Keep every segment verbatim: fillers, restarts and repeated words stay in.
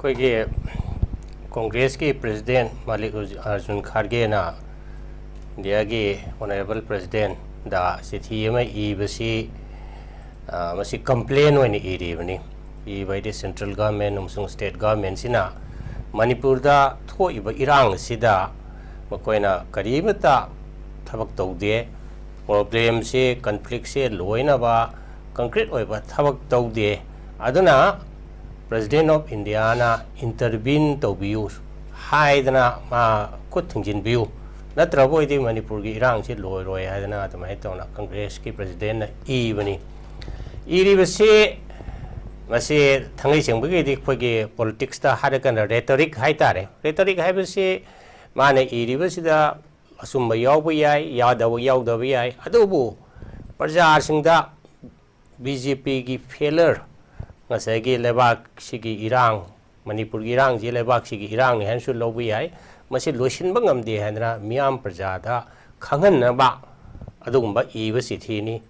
ꯑꯩꯈꯣꯏꯒꯤ ꯀꯣꯡꯒ꯭ꯔꯦꯁꯀꯤ ꯄ꯭ꯔꯦꯁꯤꯗꯦꯟ ꯃꯥꯂꯤꯛ ꯑꯔꯖꯨꯟ ꯈꯥꯔꯒꯦꯅ ꯏꯟꯗꯤꯌꯥꯒꯤ ꯑꯣꯅꯔꯦꯕꯜ ꯄ꯭ꯔꯦꯁꯤꯗꯦꯟꯗ ꯆꯤꯊꯤ ꯑꯃ ꯏꯕꯁꯤ, ꯑ, ꯃꯁꯤ ꯀꯝꯄ꯭ꯂꯦꯟ ꯑꯣꯏꯅ ꯏꯔꯤꯕꯅꯤ꯫ ꯏꯕ ꯍꯥꯏꯗꯤ ꯁꯦꯟꯇ꯭ꯔꯦꯜ ꯒꯚꯔꯟꯃꯦꯟ ꯑꯃꯁꯨꯡ ꯁ꯭ꯇꯦꯠ ꯒꯚꯔꯟꯃꯦꯟꯁꯤꯅ ꯃꯅꯤꯄꯨꯔꯗ ꯊꯣꯛꯏꯕ ꯏꯔꯥꯡ ꯑꯁꯤꯗ ꯃꯈꯣꯏꯅ ꯀꯔꯤꯃꯠꯇ ꯊꯕꯛ ꯇꯧꯗꯦ꯫ ꯄ꯭ꯔꯣꯕ꯭ꯂꯦꯝꯁꯦ, ꯀꯟꯐ꯭ꯂꯤꯛꯁꯦ ꯂꯣꯏꯅꯕ ꯀꯟꯀ꯭ꯔꯤꯠ ꯑꯣꯏꯕ ꯊꯕꯛ ꯇꯧꯗꯦ꯫ ꯑꯗꯨꯅ ꯄ꯭ꯔꯦꯁꯤꯗꯦꯟ ꯑꯣꯐ ꯏꯟꯗꯤꯌꯥꯅ ꯏꯟꯇꯔꯚꯤꯟ ꯇꯧꯕꯤꯌꯨ ꯍꯥꯏꯗꯅ ꯃꯥ ꯈꯨꯠ ꯊꯤꯡꯖꯤꯟꯕꯤꯌꯨ, ꯅꯠꯇ꯭ꯔꯕ ꯑꯣꯏꯗꯤ ꯃꯅꯤꯄꯨꯔꯒꯤ ꯏꯔꯥꯡꯁꯤ ꯂꯣꯏꯔꯣꯏ ꯍꯥꯏꯗꯅ ꯑꯗꯨꯃꯥꯏꯅ ꯇꯧꯅ ꯀꯪꯒ꯭ꯔꯦꯁꯀꯤ ꯄ꯭ꯔꯦꯁꯤꯗꯦꯟꯅ ꯏꯕꯅꯤ꯫ ꯏꯔꯤꯕꯁꯤ ꯃꯁꯤ ꯊꯥꯡꯉꯩ ꯁꯦꯡꯕꯒꯤꯗꯤ ꯑꯩꯈꯣꯏꯒꯤ ꯄꯣꯂꯤꯇꯤꯛꯁꯇ ꯍꯥꯏꯔꯀꯥꯟꯗ ꯔꯦꯇꯣꯔꯤꯛ ꯍꯥꯏꯇꯥꯔꯦ꯫ ꯔꯦꯇꯣꯔꯤꯛ ꯍꯥꯏꯕꯁꯤ ꯃꯥꯅ ꯏꯔꯤꯕꯁꯤꯗ ꯑꯆꯨꯝꯕ ꯌꯥꯎꯕ ꯌꯥꯏ, ꯌꯥꯗꯕ ꯌꯥꯎꯗꯕ ꯌꯥꯏ, ꯑꯗꯨꯕꯨ ꯄ꯭ꯔꯖꯥꯁꯤꯡꯗ ꯕꯤ ꯖꯦ ꯄꯤꯒꯤ ꯐꯦꯂꯔ, ꯉꯁꯥꯏꯒꯤ ꯂꯩꯕꯥꯛꯁꯤꯒꯤ ꯏꯔꯥꯡ, ꯃꯅꯤꯄꯨꯔꯒꯤ ꯏꯔꯥꯡꯁꯤ ꯂꯩꯕꯥꯛꯁꯤꯒꯤ ꯏꯔꯥꯡꯅꯤ ꯍꯥꯏꯅꯁꯨ ꯂꯧꯕ ꯌꯥꯏ, ꯃꯁꯤ ꯂꯣꯏꯁꯤꯟꯕ ꯉꯝꯗꯦ ꯍꯥꯏꯗꯅ ꯃꯤꯌꯥꯝ ꯄ꯭ꯔꯖꯥꯗ ꯈꯪꯍꯟꯅꯕ ꯑꯗꯨꯒꯨꯝꯕ ꯏꯕ ꯆꯤꯊꯤꯅꯤ꯫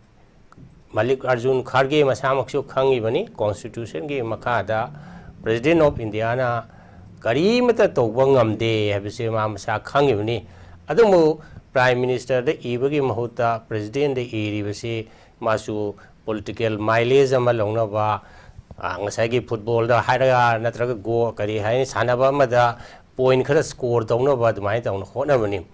ꯃꯥꯂꯤꯛ ꯑꯔꯖꯨꯟ ꯈꯥꯔꯒꯦ ꯃꯁꯥꯃꯛꯁꯨ ꯈꯪꯉꯤꯕꯅꯤ, ꯀꯣꯟꯁꯇꯤꯇ꯭ꯌꯨꯁꯟꯒꯤ ꯃꯈꯥꯗ ꯄ꯭ꯔꯦꯁꯤꯗꯦꯟ ꯑꯣꯐ ꯏꯟꯗꯤꯌꯥꯅ ꯀꯔꯤꯃꯠꯇ ꯇꯧꯕ ꯉꯝꯗꯦ ꯍꯥꯏꯕꯁꯤ ꯃꯥ ꯃꯁꯥ ꯈꯪꯉꯤꯕꯅꯤ꯫ ꯑꯗꯨꯕꯨ ꯄ꯭ꯔꯥꯏꯝ ꯃꯤꯅꯤꯁꯇꯔꯗ ꯏꯕꯒꯤ ꯃꯍꯨꯠꯇ ꯄ꯭ꯔꯦꯁꯤꯗꯦꯟꯗ ꯏꯔꯤꯕꯁꯤ ꯃꯥꯁꯨ ꯄꯣꯂꯤꯇꯤꯀꯦꯜ ꯃꯥꯏꯂꯦꯖ ꯑꯃ ꯂꯧꯅꯕ, ꯑ, ꯉꯁꯥꯏꯒꯤ ꯐꯨꯠꯕꯣꯜꯗ ꯍꯥꯏꯔꯒ ꯅꯠꯇ꯭ꯔꯒ ꯒꯣ-, ꯀꯔꯤ ꯍꯥꯏꯅꯤ, ꯁꯥꯟꯅꯕ ꯑꯃꯗ ꯄꯣꯏꯟ ꯈꯔ ꯁ꯭ꯀꯣꯔ ꯇꯧꯅꯕ ꯑꯗꯨꯃꯥꯏꯅ ꯇꯧꯅ ꯍꯣꯠꯅꯕꯅꯤ꯫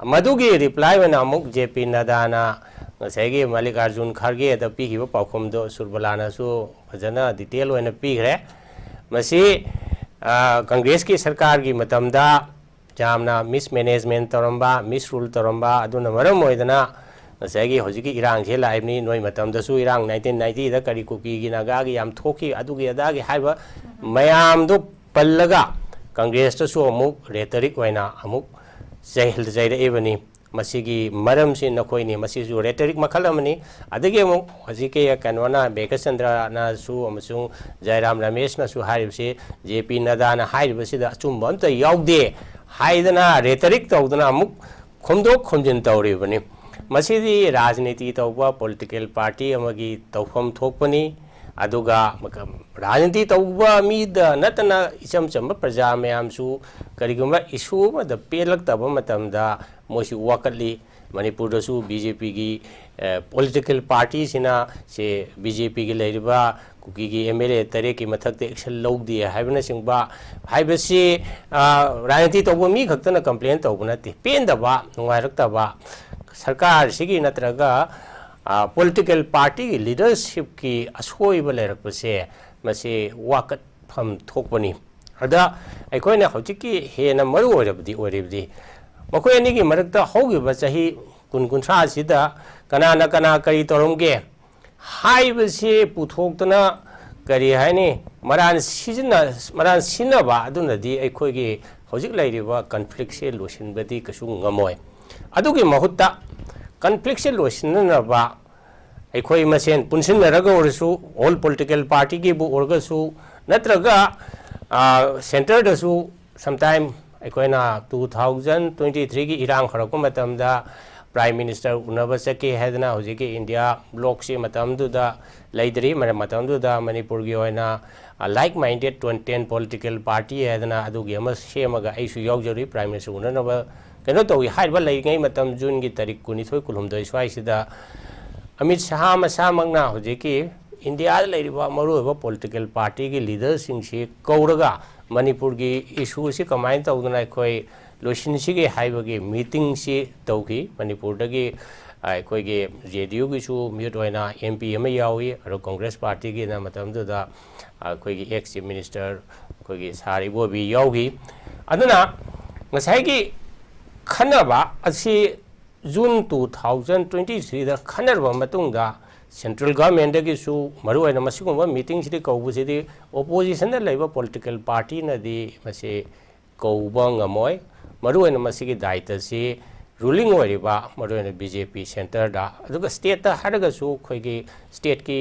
ꯃꯗꯨꯒꯤ ꯔꯤꯄ꯭ꯂꯥꯏ ꯑꯣꯏꯅ ꯑꯃꯨꯛ ꯖꯦ ꯄꯤ ꯅꯗꯥꯅ ꯉꯁꯥꯏꯒꯤ ꯃꯥꯂꯤꯛ ꯑꯔꯖꯨꯟ ꯈꯥꯔꯒꯦꯗ ꯄꯤꯈꯤꯕ ꯄꯥꯎꯈꯨꯝꯗꯣ ꯁꯨꯔꯕꯂꯥꯅꯁꯨ ꯐꯖꯅ ꯗꯤꯇꯦꯜ ꯑꯣꯏꯅ ꯄꯤꯈ꯭ꯔꯦ꯫ ꯃꯁꯤ, ꯑ, ꯀꯪꯒ꯭ꯔꯦꯁꯀꯤ ꯁꯔꯀꯥꯔꯒꯤ ꯃꯇꯝꯗ ꯌꯥꯝꯅ ꯃꯤꯁꯃꯦꯅꯦꯖꯃꯦꯟ ꯇꯧꯔꯝꯕ, ꯃꯤꯁꯔꯨꯜ ꯇꯧꯔꯝꯕ, ꯑꯗꯨꯅ ꯃꯔꯝ ꯑꯣꯏꯗꯅ ꯉꯁꯥꯏꯒꯤ ꯍꯧꯖꯤꯛꯀꯤ ꯏꯔꯥꯡꯁꯦ ꯂꯥꯛꯏꯕꯅꯤ꯫ ꯅꯣꯏ ꯃꯇꯝꯗꯁꯨ ꯏꯔꯥꯡ ꯅꯥꯏꯟꯇꯤꯟ ꯅꯥꯏꯟꯇꯤꯗ ꯀꯔꯤ ꯀꯨꯀꯤꯒꯤ ꯅꯥꯒꯥꯒꯤ ꯌꯥꯝ ꯊꯣꯛꯈꯤ, ꯑꯗꯨꯒꯤ ꯑꯗꯥꯒꯤ ꯍꯥꯏꯕ ꯃꯌꯥꯝꯗꯨ ꯄꯜꯂꯒ ꯀꯪꯒ꯭ꯔꯦꯁꯇꯁꯨ ꯑꯃꯨꯛ ꯔꯦꯇꯔꯤꯛ ꯑꯣꯏꯅ ꯑꯃꯨꯛ ꯆꯩꯍꯜ-, ꯆꯩꯔꯛꯏꯕꯅꯤ꯫ ꯃꯁꯤꯒꯤ ꯃꯔꯝꯁꯤ ꯅꯈꯣꯏꯅꯤ꯫ ꯃꯁꯤꯁꯨ ꯔꯦꯇꯔꯤꯛ ꯃꯈꯜ ꯑꯃꯅꯤ꯫ ꯑꯗꯒꯤ ꯑꯃꯨꯛ ꯍꯧꯖꯤꯛꯀꯤ ꯀꯩꯅꯣꯅ, ꯕꯦꯀꯆꯟꯗ꯭ꯔꯅꯁꯨ ꯑꯃꯁꯨꯡ ꯖꯌꯔꯥꯝ ꯔꯃꯦꯁꯅꯁꯨ ꯍꯥꯏꯔꯤꯕꯁꯤ, ꯖꯦ ꯄꯤ ꯅꯗꯥꯅ ꯍꯥꯏꯔꯤꯕꯁꯤꯗ ꯑꯆꯨꯝꯕ ꯑꯝꯇ ꯌꯥꯎꯗꯦ ꯍꯥꯏꯗꯅ ꯔꯦꯇꯔꯤꯛ ꯇꯧꯗꯅ ꯑꯃꯨꯛ ꯈꯣꯝꯗꯣꯛ ꯈꯣꯝꯖꯤꯟ ꯇꯧꯔꯤꯕꯅꯤ꯫ ꯃꯁꯤꯗꯤ ꯔꯥꯖꯅꯤꯇꯤ ꯇꯧꯕ ꯄꯣꯂꯤꯇꯤꯀꯦꯜ ꯄꯥꯔꯇꯤ ꯑꯃꯒꯤ ꯇꯧꯐꯝ ꯊꯣꯛꯄꯅꯤ꯫ ꯑꯗꯨꯒ ꯔꯥꯖꯅꯤꯇꯤ ꯇꯧꯕ ꯃꯤꯗ ꯅꯠꯇꯅ ꯏꯆꯝ ꯆꯝꯕ ꯄ꯭ꯔꯖꯥ ꯃꯌꯥꯝꯁꯨ ꯀꯔꯤꯒꯨꯝꯕ ꯏꯁꯨ ꯑꯃꯗ ꯄꯦꯜꯂꯛꯇꯕ ꯃꯇꯝꯗ ꯃꯣꯏꯁꯨ ꯋꯥꯀꯠꯂꯤ꯫ ꯃꯅꯤꯄꯨꯔꯗꯁꯨ ꯕꯤ ꯖꯦ ꯄꯤꯒꯤ ꯄꯣꯂꯤꯇꯤꯀꯦꯜ ꯄꯥꯔꯇꯤꯁꯤꯅ ꯁꯦ ꯕꯤ ꯖꯦ ꯄꯤꯒꯤ ꯂꯩꯔꯤꯕ ꯀꯨꯀꯤꯒꯤ ꯑꯦꯝ ꯑꯦꯜ ꯑꯦ ꯇꯔꯦꯠꯀꯤ ꯃꯊꯛꯇ ꯑꯦꯛꯁꯟ ꯂꯧꯗꯦ ꯍꯥꯏꯕꯅꯆꯤꯡꯕ ꯍꯥꯏꯕꯁꯤ ꯔꯥꯖꯅꯤꯇꯤ ꯇꯧꯕ ꯃꯤ ꯈꯛꯇꯅ ꯀꯝꯄ꯭ꯂꯦꯟ ꯇꯧꯕ ꯅꯠꯇꯦ꯫ ꯄꯦꯟꯗꯕ, ꯅꯨꯡꯉꯥꯏꯔꯛꯇꯕ, ꯁꯔꯀꯥꯔꯁꯤꯒꯤ ꯅꯠꯇ꯭ꯔꯒ ꯄꯣꯂꯤꯇꯤꯀꯦꯜ ꯄꯥꯔꯇꯤꯒꯤ ꯂꯤꯗꯔꯁꯤꯞꯀꯤ ꯑꯁꯣꯏꯕ ꯂꯩꯔꯛꯄꯁꯦ ꯃꯁꯤ ꯋꯥꯀꯠꯐꯝ ꯊꯣꯛꯄꯅꯤ꯫ ꯑꯗ ꯑꯩꯈꯣꯏꯅ ꯍꯧꯖꯤꯛꯀꯤ ꯍꯦꯟꯅ ꯃꯔꯨ ꯑꯣꯏꯔꯕꯗꯤ ꯑꯣꯏꯔꯤꯕꯗꯤ ꯃꯈꯣꯏ ꯑꯅꯤꯒꯤ ꯃꯔꯛꯇ ꯍꯧꯈꯤꯕ ꯆꯍꯤ ꯀꯨꯟ ꯀꯨꯟꯊ꯭ꯔꯥꯁꯤꯗ ꯀꯅꯥꯅ ꯀꯅꯥ ꯀꯔꯤ ꯇꯧꯔꯝꯒꯦ ꯍꯥꯏꯕꯁꯤ ꯄꯨꯊꯣꯛꯇꯅ ꯀꯔꯤ ꯍꯥꯏꯅꯤ ꯃꯔꯥꯟ ꯁꯤꯖꯤꯟꯅ ꯃꯔꯥꯟ ꯁꯤꯖꯤꯟꯅꯕ ꯑꯗꯨꯅꯗꯤ ꯑꯩꯈꯣꯏꯒꯤ ꯍꯧꯖꯤꯛ ꯂꯩꯔꯤꯕ ꯀꯟꯐ꯭ꯂꯤꯛꯁꯦ ꯂꯣꯏꯁꯤꯟꯕꯗꯤ ꯀꯩꯁꯨ ꯉꯝꯃꯣꯏ꯫ ꯑꯗꯨꯒꯤ ꯃꯍꯨꯠꯇ ꯀꯟꯐ꯭ꯂꯤꯛꯁꯦ ꯂꯣꯏꯁꯤꯟꯅꯅꯕ ꯑꯩꯈꯣꯏ ꯃꯁꯦꯟ ꯄꯨꯟꯁꯤꯟꯅꯔꯒ ꯑꯣꯏꯔꯁꯨ ꯑꯣꯜ ꯄꯣꯂꯤꯇꯤꯀꯦꯜ ꯄꯥꯔꯇꯤꯒꯤꯕꯨ ꯑꯣꯏꯔꯒꯁꯨ ꯅꯠꯇ꯭ꯔꯒ ꯁꯦꯟꯇꯔꯗꯁꯨ sometime ꯑꯩꯈꯣꯏꯅ two thousand twenty threeꯒꯤ ꯏꯔꯥꯡ ꯍꯧꯔꯛꯄ ꯃꯇꯝꯗ ꯄ꯭ꯔꯥꯏꯝ ꯃꯤꯅꯤꯁꯇꯔ ꯎꯅꯕ ꯆꯠꯀꯦ ꯍꯥꯏꯗꯅ ꯍꯧꯖꯤꯛꯀꯤ ꯏꯟꯗꯤꯌꯥ ꯕ꯭ꯂꯣꯛꯁꯤ ꯃꯇꯝꯗꯨꯗ ꯂꯩꯇ꯭ꯔꯤ꯫ ꯃꯔꯝ ꯃꯇꯝꯗꯨꯗ ꯃꯅꯤꯄꯨꯔꯒꯤ ꯑꯣꯏꯅ like minded ten political party ꯍꯥꯏꯗꯅ ꯑꯗꯨꯒꯤ ꯑꯃ ꯁꯦꯝꯃꯒ ꯑꯩꯁꯨ ꯌꯥꯎꯖꯔꯨꯏ꯫ ꯄ꯭ꯔꯥꯏꯝ ꯃꯤꯅꯤꯁꯇꯔ ꯎꯅꯅꯕ ꯀꯩꯅꯣ ꯇꯧꯏ꯫ ꯍꯥꯏꯔꯤꯕ ꯂꯩꯔꯤꯉꯩ ꯃꯇꯝ ꯖꯨꯟꯒꯤ ꯇꯥꯔꯤꯛ ꯀꯨꯟꯅꯤꯊꯣꯏ ꯀꯨꯟꯍꯨꯝꯗꯣꯏ ꯁ꯭ꯋꯥꯏꯁꯤꯗ ꯑꯃꯤꯠ ꯁꯍꯥ ꯃꯁꯥꯃꯛꯅ ꯍꯧꯖꯤꯛꯀꯤ ꯏꯟꯗꯤꯌꯥꯗ ꯂꯩꯔꯤꯕ ꯃꯔꯨꯑꯣꯏꯕ ꯄꯣꯂꯤꯇꯤꯀꯦꯜ ꯄꯥꯔꯇꯤꯒꯤ ꯂꯤꯗꯔꯁꯤꯡꯁꯤ ꯀꯧꯔꯒ ꯃꯅꯤꯄꯨꯔꯒꯤ ꯏꯁꯨꯁꯤ ꯀꯃꯥꯏꯅ ꯇꯧꯗꯅ ꯑꯩꯈꯣꯏ ꯂꯣꯏꯁꯤꯟꯁꯤꯒꯦ ꯍꯥꯏꯕꯒꯤ ꯃꯤꯇꯤꯡꯁꯤ ꯇꯧꯈꯤ꯫ ꯃꯅꯤꯄꯨꯔꯗꯒꯤ ꯑꯩꯈꯣꯏꯒꯤ ꯖꯦ ꯗꯤ ꯌꯨꯒꯤꯁꯨ ꯃꯤꯍꯨꯠ ꯑꯣꯏꯅ ꯑꯦꯝ ꯄꯤ ꯑꯃ ꯌꯥꯎꯏ, ꯑꯗꯨꯒ ꯀꯣꯡꯒ꯭ꯔꯦꯁ ꯄꯥꯔꯇꯤꯒꯤꯅ ꯃꯇꯝꯗꯨꯗ ꯑꯩꯈꯣꯏꯒꯤ ꯑꯦꯛꯁ ꯆꯤꯐ ꯃꯤꯅꯤꯁꯇꯔ ꯑꯩꯈꯣꯏꯒꯤ ꯁꯥꯔ ꯏꯕꯣꯕꯤ ꯌꯥꯎꯈꯤ꯫ ꯑꯗꯨꯅ ꯉꯁꯥꯏꯒꯤ ꯈꯟꯅꯕ ꯑꯁꯤ ꯖꯨꯟ two thousand twenty threeꯗ ꯈꯟꯅꯔꯕ ꯃꯇꯨꯡꯗ ꯁꯦꯟꯇ꯭ꯔꯦꯜ ꯒꯚꯔꯟꯃꯦꯟꯗꯒꯤꯁꯨ ꯃꯔꯨꯑꯣꯏꯅ ꯃꯁꯤꯒꯨꯝꯕ ꯃꯤꯇꯤꯡꯁꯤꯗꯤ ꯀꯧꯕꯁꯤꯗꯤ ꯑꯣꯄꯣꯖꯤꯁꯟꯗ ꯂꯩꯕ ꯄꯣꯂꯤꯇꯤꯀꯦꯜ ꯄꯥꯔꯇꯤꯅꯗꯤ ꯃꯁꯤ ꯀꯧꯕ ꯉꯝꯃꯣꯏ꯫ ꯃꯔꯨꯑꯣꯏꯅ ꯃꯁꯤꯒꯤ ꯗꯥꯏꯇꯁꯤ ꯔꯨꯂꯤꯡ ꯑꯣꯏꯔꯤꯕ ꯃꯔꯨꯑꯣꯏꯅ ꯕꯤ ꯖꯦ ꯄꯤ ꯁꯦꯟꯇꯔꯗ, ꯑꯗꯨꯒ ꯁ꯭ꯇꯦꯠꯇ ꯍꯥꯏꯔꯒꯁꯨ ꯑꯩꯈꯣꯏꯒꯤ ꯁ꯭ꯇꯦꯠꯀꯤ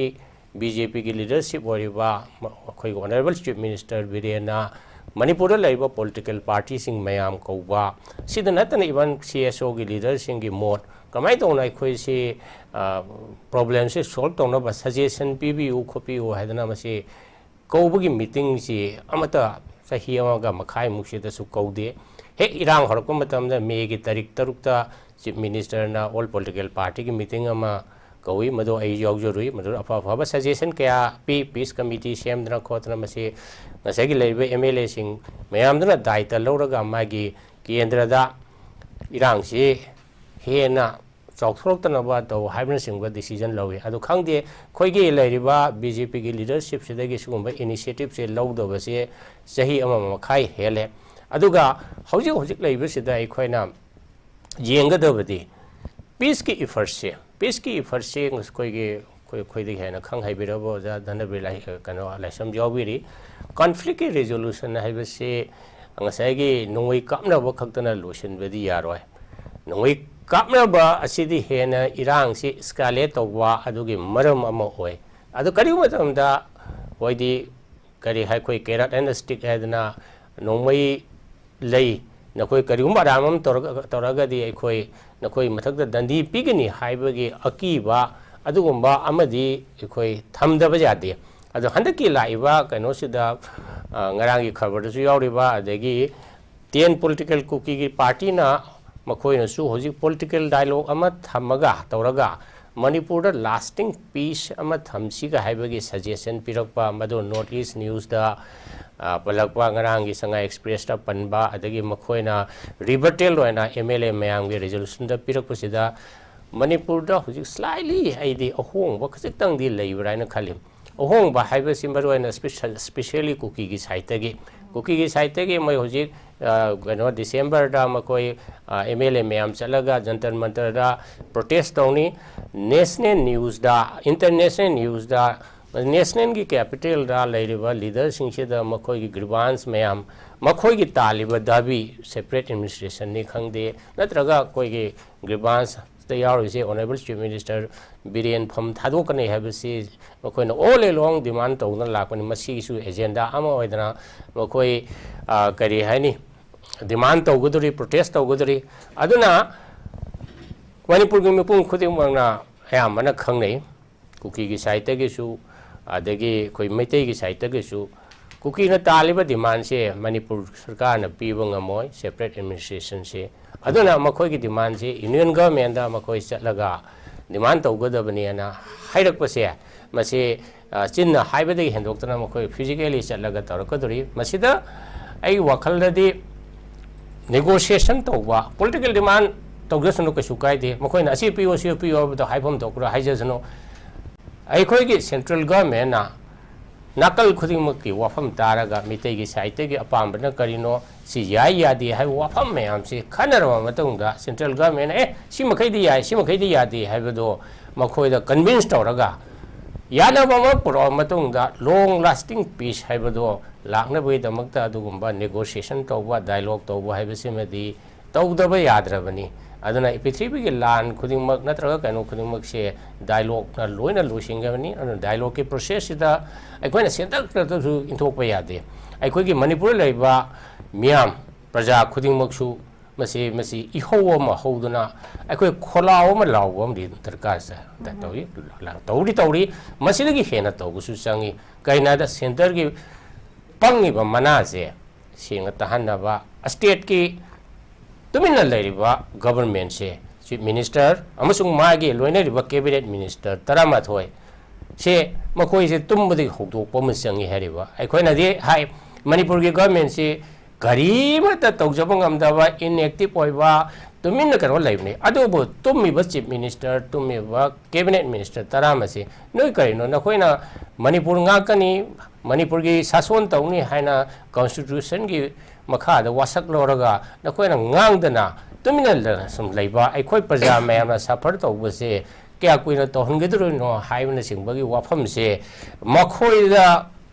ꯕꯤ ꯖꯦ ꯄꯤꯒꯤ ꯂꯤꯗꯔꯁꯤꯞ ꯑꯣꯏꯔꯤꯕ ꯃ-, ꯑꯩꯈꯣꯏꯒꯤ ꯑꯣꯅꯔꯦꯕꯜ ꯆꯤꯐ ꯃꯤꯅꯤꯁꯇꯔ ꯕꯤꯔꯦꯟꯅ ꯃꯅꯤꯄꯨꯔꯗ ꯂꯩꯔꯤꯕ ꯄꯣꯂꯤꯇꯤꯀꯦꯜ ꯄꯥꯔꯇꯤꯁꯤꯡ ꯃꯌꯥꯝ ꯀꯧꯕ, ꯁꯤꯗ ꯅꯠꯇꯅ ꯏꯚꯟ ꯁꯤ ꯑꯦꯁ ꯑꯣꯒꯤ ꯂꯤꯗꯔꯁꯤꯡꯒꯤ ꯃꯣꯠ ꯀꯃꯥꯏꯅ ꯇꯧꯅ ꯑꯩꯈꯣꯏꯁꯤ ꯄ꯭ꯔꯣꯕ꯭ꯂꯦꯝꯁꯤ ꯁꯣꯜꯕ ꯇꯧꯅꯕ ꯁꯖꯦꯁꯟ ꯄꯤꯕꯤꯌꯨ ꯈꯣꯠꯄꯤꯌꯨ ꯍꯥꯏꯗꯅ ꯃꯁꯤ ꯀꯧꯕꯒꯤ ꯃꯤꯇꯤꯡꯁꯤ ꯑꯃꯠꯇ ꯆꯍꯤ ꯑꯃꯒ ꯃꯈꯥꯏꯃꯨꯛꯁꯤꯗꯁꯨ ꯀꯧꯗꯦ꯫ ꯍꯦꯛ ꯏꯔꯥꯡ ꯍꯧꯔꯛꯄ ꯃꯇꯝꯗ ꯃꯦꯒꯤ ꯇꯥꯔꯤꯛ ꯇꯔꯨꯛꯇ ꯆꯤꯐ ꯃꯤꯅꯤꯁꯇꯔꯅ ꯑꯣꯜ ꯄꯣꯂꯤꯇꯤꯀꯦꯜ ꯄꯥꯔꯇꯤꯒꯤ ꯃꯤꯇꯤꯡ ꯑꯃ ꯀꯧꯏ, ꯃꯗꯨ ꯑꯩ ꯌꯥꯎꯖꯔꯨꯏ꯫ ꯃꯗꯨꯗ ꯑꯐ ꯑꯐꯕ ꯁꯖꯦꯁꯟ ꯀꯌꯥ ꯄꯤ, ꯄꯤꯁ ꯀꯃꯤꯇꯤ ꯁꯦꯝꯗꯅ ꯈꯣꯠꯇꯅ꯫ ꯃꯁꯤ ꯉꯁꯥꯏꯒꯤ ꯂꯩꯔꯤꯕ ꯑꯦꯝ ꯑꯦꯜ ꯑꯦꯁꯤꯡ ꯃꯌꯥꯝꯗꯨꯅ ꯗꯥꯏꯇ ꯂꯧꯔꯒ ꯃꯥꯒꯤ ꯀꯦꯟꯗ꯭ꯔꯗ ꯏꯔꯥꯡꯁꯤ ꯍꯦꯟꯅ ꯆꯥꯎꯊꯣꯔꯛꯇꯅꯕ ꯇꯧ ꯍꯥꯏꯕꯅꯆꯤꯡꯕ ꯗꯤꯁꯤꯖꯟ ꯂꯧꯏ꯫ ꯑꯗꯨ ꯈꯪꯗꯦ, ꯑꯩꯈꯣꯏꯒꯤ ꯂꯩꯔꯤꯕ ꯕꯤ ꯖꯦ ꯄꯤꯒꯤ ꯂꯤꯗꯔꯁꯤꯞꯁꯤꯗꯒꯤ ꯁꯤꯒꯨꯝꯕ ꯏꯅꯤꯁꯤꯌꯦꯇꯤꯞꯁꯦ ꯂꯧꯗꯕꯁꯦ ꯆꯍꯤ ꯑꯃ ꯃꯈꯥꯏ ꯍꯦꯜꯂꯦ꯫ ꯑꯗꯨꯒ ꯍꯧꯖꯤꯛ ꯍꯧꯖꯤꯛ ꯂꯩꯕꯁꯤꯗ ꯑꯩꯈꯣꯏꯅ ꯌꯦꯡꯒꯗꯕꯗꯤ ꯄꯤꯁꯀꯤ ꯏꯐꯔꯠꯁꯦ, ꯄꯤꯁꯀꯤ ꯏꯐꯔꯠꯁꯦ ꯑꯩꯈꯣꯏꯒꯤ, ꯑꯩꯈꯣꯏ, ꯑꯩꯈꯣꯏꯗꯒꯤ ꯍꯦꯟꯅ ꯈꯪ ꯍꯩꯕꯤꯔꯕ ꯑꯣꯖꯥ ꯙꯅꯕꯤꯔ ꯂꯥꯏ-, ꯀꯩꯅꯣ, ꯂꯥꯏꯁ꯭ꯔꯝ ꯌꯥꯎꯕꯤꯔꯤ꯫ ꯀꯟꯐ꯭ꯂꯤꯛꯀꯤ ꯔꯤꯖꯣꯂꯨꯁꯟ ꯍꯥꯏꯕꯁꯤ ꯉꯁꯥꯏꯒꯤ ꯅꯣꯡꯃꯩ ꯀꯥꯞꯅꯕ ꯈꯛꯇꯅ ꯂꯣꯏꯁꯤꯟꯕꯗꯤ ꯌꯥꯔꯣꯏ꯫ ꯅꯣꯡꯃꯩ ꯀꯥꯞꯅꯕ ꯑꯁꯤꯗꯤ ꯍꯦꯟꯅ ꯏꯔꯥꯡꯁꯤ ꯏꯁꯀꯥꯂꯦꯠ ꯇꯧꯕ ꯑꯗꯨꯒꯤ ꯃꯔꯝ ꯑꯃ ꯑꯣꯏ꯫ ꯑꯗꯨ ꯀꯔꯤꯒꯨꯝꯕ ꯃꯇꯝꯗ ꯍꯥꯏꯗꯤ ꯀꯔꯤ ꯍꯥꯏ, ꯑꯩꯈꯣꯏ carrot and stick ꯍꯥꯏꯗꯅ ꯅꯣꯡꯃꯩ ꯂꯩ, ꯅꯈꯣꯏ ꯀꯔꯤꯒꯨꯝꯕ ꯑꯔꯥꯟꯕ ꯑꯃ ꯇꯧꯔꯒ, ꯇꯧꯔꯒꯗꯤ ꯑꯩꯈꯣꯏ ꯅꯈꯣꯏ ꯃꯊꯛꯇ ꯗꯟꯗꯤ ꯄꯤꯒꯅꯤ ꯍꯥꯏꯕꯒꯤ ꯑꯀꯤꯕ ꯑꯗꯨꯒꯨꯝꯕ ꯑꯃꯗꯤ ꯑꯩꯈꯣꯏ ꯊꯝꯗꯕ ꯌꯥꯗꯦ꯫ ꯑꯗꯣ ꯍꯟꯗꯛꯀꯤ ꯂꯥꯛꯏꯕ ꯀꯩꯅꯣꯁꯤꯗ, ꯑ, ꯉꯔꯥꯡꯒꯤ ꯈꯕꯔꯗꯁꯨ ꯌꯥꯎꯔꯤꯕ, ꯑꯗꯒꯤ ten political ꯀꯨꯀꯤꯒꯤ ꯄꯥꯔꯇꯤꯅ ꯃꯈꯣꯏꯅꯁꯨ ꯍꯧꯖꯤꯛ ꯄꯣꯂꯤꯇꯤꯀꯦꯜ ꯗꯥꯏꯂꯣꯒ ꯑꯃ ꯊꯝꯃꯒ ꯇꯧꯔꯒ ꯃꯅꯤꯄꯨꯔꯗ ꯂꯥꯁꯇꯤꯡ ꯄꯤꯁ ꯑꯃ ꯊꯝꯁꯤꯒ ꯍꯥꯏꯕꯒꯤ ꯁꯖꯦꯁꯟ ꯄꯤꯔꯛꯄ, ꯃꯗꯨ ꯅꯣꯔꯠ ꯏꯁ ꯅ꯭ꯌꯨꯁꯇ, ꯑ, ꯄꯜꯂꯛꯄ, ꯉꯔꯥꯡꯒꯤ ꯁꯉꯥꯏ ꯑꯦꯛꯁꯄ꯭ꯔꯦꯁꯇ ꯄꯟꯕ, ꯑꯗꯒꯤ ꯃꯈꯣꯏꯅ ꯔꯤꯕꯔꯇꯦꯜ ꯑꯣꯏꯅ ꯑꯦꯝ ꯑꯦꯜ ꯑꯦ ꯃꯌꯥꯝꯒꯤ ꯔꯤꯖꯣꯂꯨꯁꯟꯗ ꯄꯤꯔꯛꯄꯁꯤꯗ ꯃꯅꯤꯄꯨꯔꯗ ꯍꯧꯖꯤꯛ ꯁ꯭ꯂꯥꯏꯠꯂꯤ ꯑꯩꯗꯤ ꯑꯍꯣꯡꯕ ꯈꯖꯤꯛꯇꯪꯗꯤ ꯂꯩꯕ꯭ꯔꯥ ꯍꯥꯏꯅ ꯈꯜꯂꯤ꯫ ꯑꯍꯣꯡꯕ ꯍꯥꯏꯕꯁꯤ ꯃꯔꯨꯑꯣꯏꯅ ꯁ꯭ꯄꯦꯁꯦꯜ-, ꯁ꯭ꯄꯦꯁꯦꯜꯂꯤ ꯀꯨꯀꯤꯒꯤ ꯁꯥꯏꯠꯇꯒꯤ, ꯀꯨꯀꯤꯒꯤ ꯁꯥꯏꯠꯇꯒꯤ ꯃꯣꯏ ꯍꯧꯖꯤꯛ, ꯑ, ꯀꯩꯅꯣ, ꯗꯤꯁꯦꯝꯕꯔꯗ ꯃꯈꯣꯏ, ꯑ, ꯑꯦꯝ ꯑꯦꯜ ꯑꯦ ꯃꯌꯥꯝ ꯆꯠꯂꯒ ꯖꯟꯇꯔ ꯃꯟꯇꯔꯗ ꯄ꯭ꯔꯣꯇꯦꯁ ꯇꯧꯅꯤ꯫ ꯅꯦꯁꯅꯦꯜ ꯅ꯭ꯌꯨꯁꯇ, ꯏꯟꯇꯔꯅꯦꯁꯅꯦꯜ ꯅ꯭ꯌꯨꯁꯇ, ꯅꯦꯁꯅꯦꯜꯒꯤ ꯀꯦꯄꯤꯇꯦꯜꯗ ꯂꯩꯔꯤꯕ ꯂꯤꯗꯔꯁꯤꯡꯁꯤꯗ ꯃꯈꯣꯏꯒꯤ ꯒ꯭ꯔꯤꯚꯥꯟꯁ ꯃꯌꯥꯝ, ꯃꯈꯣꯏꯒꯤ ꯇꯥꯜꯂꯤꯕ ꯗꯥꯕꯤ, ꯁꯦꯄꯔꯦꯠ ꯑꯦꯗꯃꯤꯅꯤꯁꯇ꯭ꯔꯦꯁꯟꯅꯤ ꯈꯪꯗꯦ, ꯅꯠꯇ꯭ꯔꯒ ꯑꯩꯈꯣꯏꯒꯤ ꯒ꯭ꯔꯤꯚꯥꯟꯁꯇ ꯌꯥꯎꯔꯤꯁꯦ ꯑꯣꯅꯔꯦꯕꯜ ꯆꯤꯐ ꯃꯤꯅꯤꯁꯇꯔ ꯕꯤꯔꯦꯟ ꯐꯝ ꯊꯥꯗꯣꯛꯀꯅꯤ ꯍꯥꯏꯕꯁꯤ ꯃꯈꯣꯏꯅ all along ꯗꯤꯃꯥꯟ ꯇꯧꯗꯨꯅ ꯂꯥꯛꯄꯅꯤ꯫ ꯃꯁꯤꯒꯤꯁꯨ ꯑꯦꯖꯦꯟꯗꯥ ꯑꯃ ꯑꯣꯏꯗꯅ ꯃꯈꯣꯏ, ꯑ, ꯀꯔꯤ ꯍꯥꯏꯅꯤ, ꯗꯤꯃꯥꯟ ꯇꯧꯒꯗꯧꯔꯤ, ꯄ꯭ꯔꯣꯇꯦꯁ ꯇꯧꯒꯗꯧꯔꯤ꯫ ꯑꯗꯨꯅ ꯃꯅꯤꯄꯨꯔꯒꯤ ꯃꯤꯄꯨꯝ ꯈꯨꯗꯤꯡꯃꯛꯅ ꯑꯌꯥꯝꯕꯅ ꯈꯪꯅꯩ, ꯀꯨꯀꯤꯒꯤ ꯁꯥꯏꯠꯇꯒꯤꯁꯨ, ꯑꯗꯒꯤ ꯑꯩꯈꯣꯏ ꯃꯩꯇꯩꯒꯤ ꯁꯥꯏꯠꯇꯒꯤꯁꯨ, ꯀꯨꯀꯤꯅ ꯇꯥꯜꯂꯤꯕ ꯗꯤꯃꯥꯟꯁꯦ ꯃꯅꯤꯄꯨꯔ ꯁꯔꯀꯥꯔꯅ ꯄꯤꯕ ꯉꯝꯃꯣꯏ, ꯁꯦꯄꯔꯦꯠ ꯑꯦꯗꯃꯤꯅꯤꯁꯇ꯭ꯔꯦꯁꯟꯁꯦ꯫ ꯑꯗꯨꯅ ꯃꯈꯣꯏꯒꯤ ꯗꯤꯃꯥꯟꯁꯦ ꯌꯨꯅꯤꯌꯟ ꯒꯚꯔꯟꯃꯦꯟꯗ ꯃꯈꯣꯏ ꯆꯠꯂꯒ ꯗꯤꯃꯥꯟ ꯇꯧꯒꯗꯕꯅꯦꯅ ꯍꯥꯏꯔꯛꯄꯁꯦ, ꯃꯁꯤ, ꯑ, ꯆꯤꯟꯅ ꯍꯥꯏꯕꯗꯒꯤ ꯍꯦꯟꯗꯣꯛꯇꯅ ꯃꯈꯣꯏ ꯐꯤꯖꯤꯀꯦꯂꯤ ꯆꯠꯂꯒ ꯇꯧꯔꯛꯀꯗꯣꯔꯤ꯫ ꯃꯁꯤꯗ ꯑꯩꯒꯤ ꯋꯥꯈꯜꯗꯗꯤ ꯅꯦꯒꯣꯁꯤꯌꯦꯁꯟ ꯇꯧꯕ, ꯄꯣꯂꯤꯇꯤꯀꯦꯜ ꯗꯤꯃꯥꯟ ꯇꯧꯖꯁꯅꯨ, ꯀꯩꯁꯨ ꯀꯥꯏꯗꯦ꯫ ꯃꯈꯣꯏꯅ ꯑꯁꯤ ꯄꯤꯌꯨ, ꯑꯁꯤ ꯄꯤꯌꯨ ꯍꯥꯏꯕꯗꯣ ꯍꯥꯏꯐꯝ ꯊꯣꯛꯄ꯭ꯔꯥ ꯍꯥꯏꯖꯁꯅꯨ꯫ ꯑꯩꯈꯣꯏꯒꯤ ꯁꯦꯟꯇ꯭ꯔꯦꯜ ꯒꯚꯔꯟꯃꯦꯟꯅ ꯅꯥꯀꯜ ꯈꯨꯗꯤꯡꯃꯛꯀꯤ ꯋꯥꯐꯝ ꯇꯥꯔꯒ ꯃꯤꯇꯩꯒꯤ ꯁꯥꯏꯠꯇꯒꯤ ꯑꯄꯥꯝꯕꯅ ꯀꯔꯤꯅꯣ, ꯁꯤ ꯌꯥꯏ ꯌꯥꯗꯦ ꯍꯥꯏꯕ ꯋꯥꯐꯝ ꯃꯌꯥꯝꯁꯤ ꯈꯟꯅꯔꯕ ꯃꯇꯨꯡꯗ ꯁꯦꯟꯇ꯭ꯔꯦꯜ ꯒꯚꯔꯟꯃꯦꯟꯅ, "ꯑꯦ, ꯁꯤꯃꯈꯩꯗꯤ ꯌꯥꯏ, ꯁꯤꯃꯈꯩꯗꯤ ꯌꯥꯗꯦ" ꯍꯥꯏꯕꯗꯣ ꯃꯈꯣꯏꯗ ꯀꯟꯚꯤꯟꯁ ꯇꯧꯔꯒ ꯌꯥꯅꯕ ꯑꯃ ꯄꯨꯔꯛꯑ ꯃꯇꯨꯡꯗ ꯂꯣꯡ ꯂꯥꯁꯇꯤꯡ ꯄꯤꯁ ꯍꯥꯏꯕꯗꯣ ꯂꯥꯛꯅꯕꯒꯤꯗꯃꯛꯇ ꯑꯗꯨꯒꯨꯝꯕ ꯅꯦꯒꯣꯁꯤꯌꯦꯁꯟ ꯇꯧꯕ, ꯗꯥꯏꯂꯣꯒ ꯇꯧꯕ ꯍꯥꯏꯕꯁꯤꯃꯗꯤ ꯇꯧꯗꯕ ꯌꯥꯗ꯭ꯔꯕꯅꯤ꯫ ꯑꯗꯨꯅ ꯄ꯭ꯔꯤꯊꯤꯕꯤꯒꯤ ꯂꯥꯟ ꯈꯨꯗꯤꯡꯃꯛ ꯅꯠꯇ꯭ꯔꯒ ꯀꯩꯅꯣ ꯈꯨꯗꯤꯡꯃꯛꯁꯦ ꯗꯥꯏꯂꯣꯒꯅ ꯂꯣꯏꯅ ꯂꯣꯏꯁꯤꯟꯒꯅꯤ꯫ ꯑꯗꯨꯅ ꯗꯥꯏꯂꯣꯒꯀꯤ ꯄ꯭ꯔꯣꯁꯦꯁꯁꯤꯗ ꯑꯩꯈꯣꯏꯅ ꯁꯦꯟꯇꯔ ꯈꯛꯇꯁꯨ ꯏꯟꯊꯣꯛꯄ ꯌꯥꯗꯦ꯫ ꯑꯩꯈꯣꯏꯒꯤ ꯃꯅꯤꯄꯨꯔꯗ ꯂꯩꯔꯤꯕ ꯃꯤꯌꯥꯝ, ꯄ꯭ꯔꯖꯥ ꯈꯨꯗꯤꯡꯃꯛꯁꯨ ꯃꯁꯤ, ꯃꯁꯤ ꯏꯍꯧ ꯑꯃ ꯍꯧꯗꯨꯅ ꯑꯩꯈꯣꯏ ꯈꯣꯜꯂꯥꯎ ꯑꯃ ꯂꯥꯎꯕ ꯑꯃꯗꯤ ꯗꯔꯀꯥꯔ ꯇꯧꯏ, ꯇꯧꯔꯤ, ꯇꯧꯔꯤ꯫ ꯃꯁꯤꯗꯒꯤ ꯍꯦꯟꯅ ꯇꯧꯕꯁꯨ ꯆꯪꯏ꯫ ꯀꯩꯅꯣ ꯍꯥꯏꯗ ꯁꯦꯟꯇꯔꯒꯤ ꯄꯪꯉꯤꯕ ꯃꯅꯥꯁꯦ ꯁꯦꯡꯅ ꯇꯥꯍꯟꯅꯕ, ꯁ꯭ꯇꯦꯠꯀꯤ ꯇꯨꯃꯤꯟꯅ ꯂꯩꯔꯤꯕ ꯒꯚꯔꯟꯃꯦꯟꯁꯦ, ꯆꯤꯐ ꯃꯤꯅꯤꯁꯇꯔ ꯑꯃꯁꯨꯡ ꯃꯥꯒꯤ ꯂꯣꯏꯅꯔꯤꯕ ꯀꯦꯕꯤꯅꯦꯠ ꯃꯤꯅꯤꯁꯇꯔ ꯇꯔꯥꯃꯥꯊꯣꯏ ꯁꯦ, ꯃꯈꯣꯏꯁꯦ ꯇꯨꯝꯕꯗꯒꯤ ꯍꯧꯗꯣꯛꯄ ꯑꯃ ꯆꯪꯉꯤ ꯍꯥꯏꯔꯤꯕ꯫ ꯑꯩꯈꯣꯏꯅꯗꯤ ꯍꯥꯏ, ꯃꯅꯤꯄꯨꯔꯒꯤ ꯒꯚꯔꯟꯃꯦꯟꯁꯤ ꯀꯔꯤꯃꯠꯇ ꯇꯧꯖꯕ ꯉꯝꯗꯕ, ꯏꯟꯑꯦꯛꯇꯤꯚ ꯑꯣꯏꯕ, ꯇꯨꯃꯤꯟꯅ ꯀꯩꯅꯣ ꯂꯩꯕꯅꯤ꯫ ꯑꯗꯨꯕꯨ ꯇꯨꯝꯃꯤꯕ ꯆꯤꯐ ꯃꯤꯅꯤꯁꯇꯔ, ꯇꯨꯝꯃꯤꯕ ꯀꯦꯕꯤꯅꯦꯠ ꯃꯤꯅꯤꯁꯇꯔ ꯇꯔꯥꯃꯁꯤ ꯅꯣꯏ ꯀꯔꯤꯅꯣ? ꯅꯈꯣꯏꯅ ꯃꯅꯤꯄꯨꯔ ꯉꯥꯛꯀꯅꯤ, ꯃꯅꯤꯄꯨꯔꯒꯤ ꯁꯥꯁꯣꯟ ꯇꯧꯅꯤ ꯍꯥꯏꯅ ꯀꯟꯁꯇꯤꯇ꯭ꯌꯨꯁꯟꯒꯤ ꯃꯈꯥꯗ ꯋꯥꯁꯛ ꯂꯧꯔꯒ ꯅꯈꯣꯏꯅ ꯉꯥꯡꯗꯅ ꯇꯨꯃꯤꯟꯅ ꯁꯨꯝ ꯂꯩꯕ, ꯑꯩꯈꯣꯏ ꯄ꯭ꯔꯖꯥ ꯃꯌꯥꯝꯅ ꯁꯐꯔ ꯇꯧꯕꯁꯦ ꯀꯌꯥ ꯀꯨꯏꯅ ꯇꯧꯍꯟꯒꯗꯧꯔꯤꯅꯣ ꯍꯥꯏꯕꯅꯆꯤꯡꯕꯒꯤ ꯋꯥꯐꯝꯁꯦ ꯃꯈꯣꯏꯗ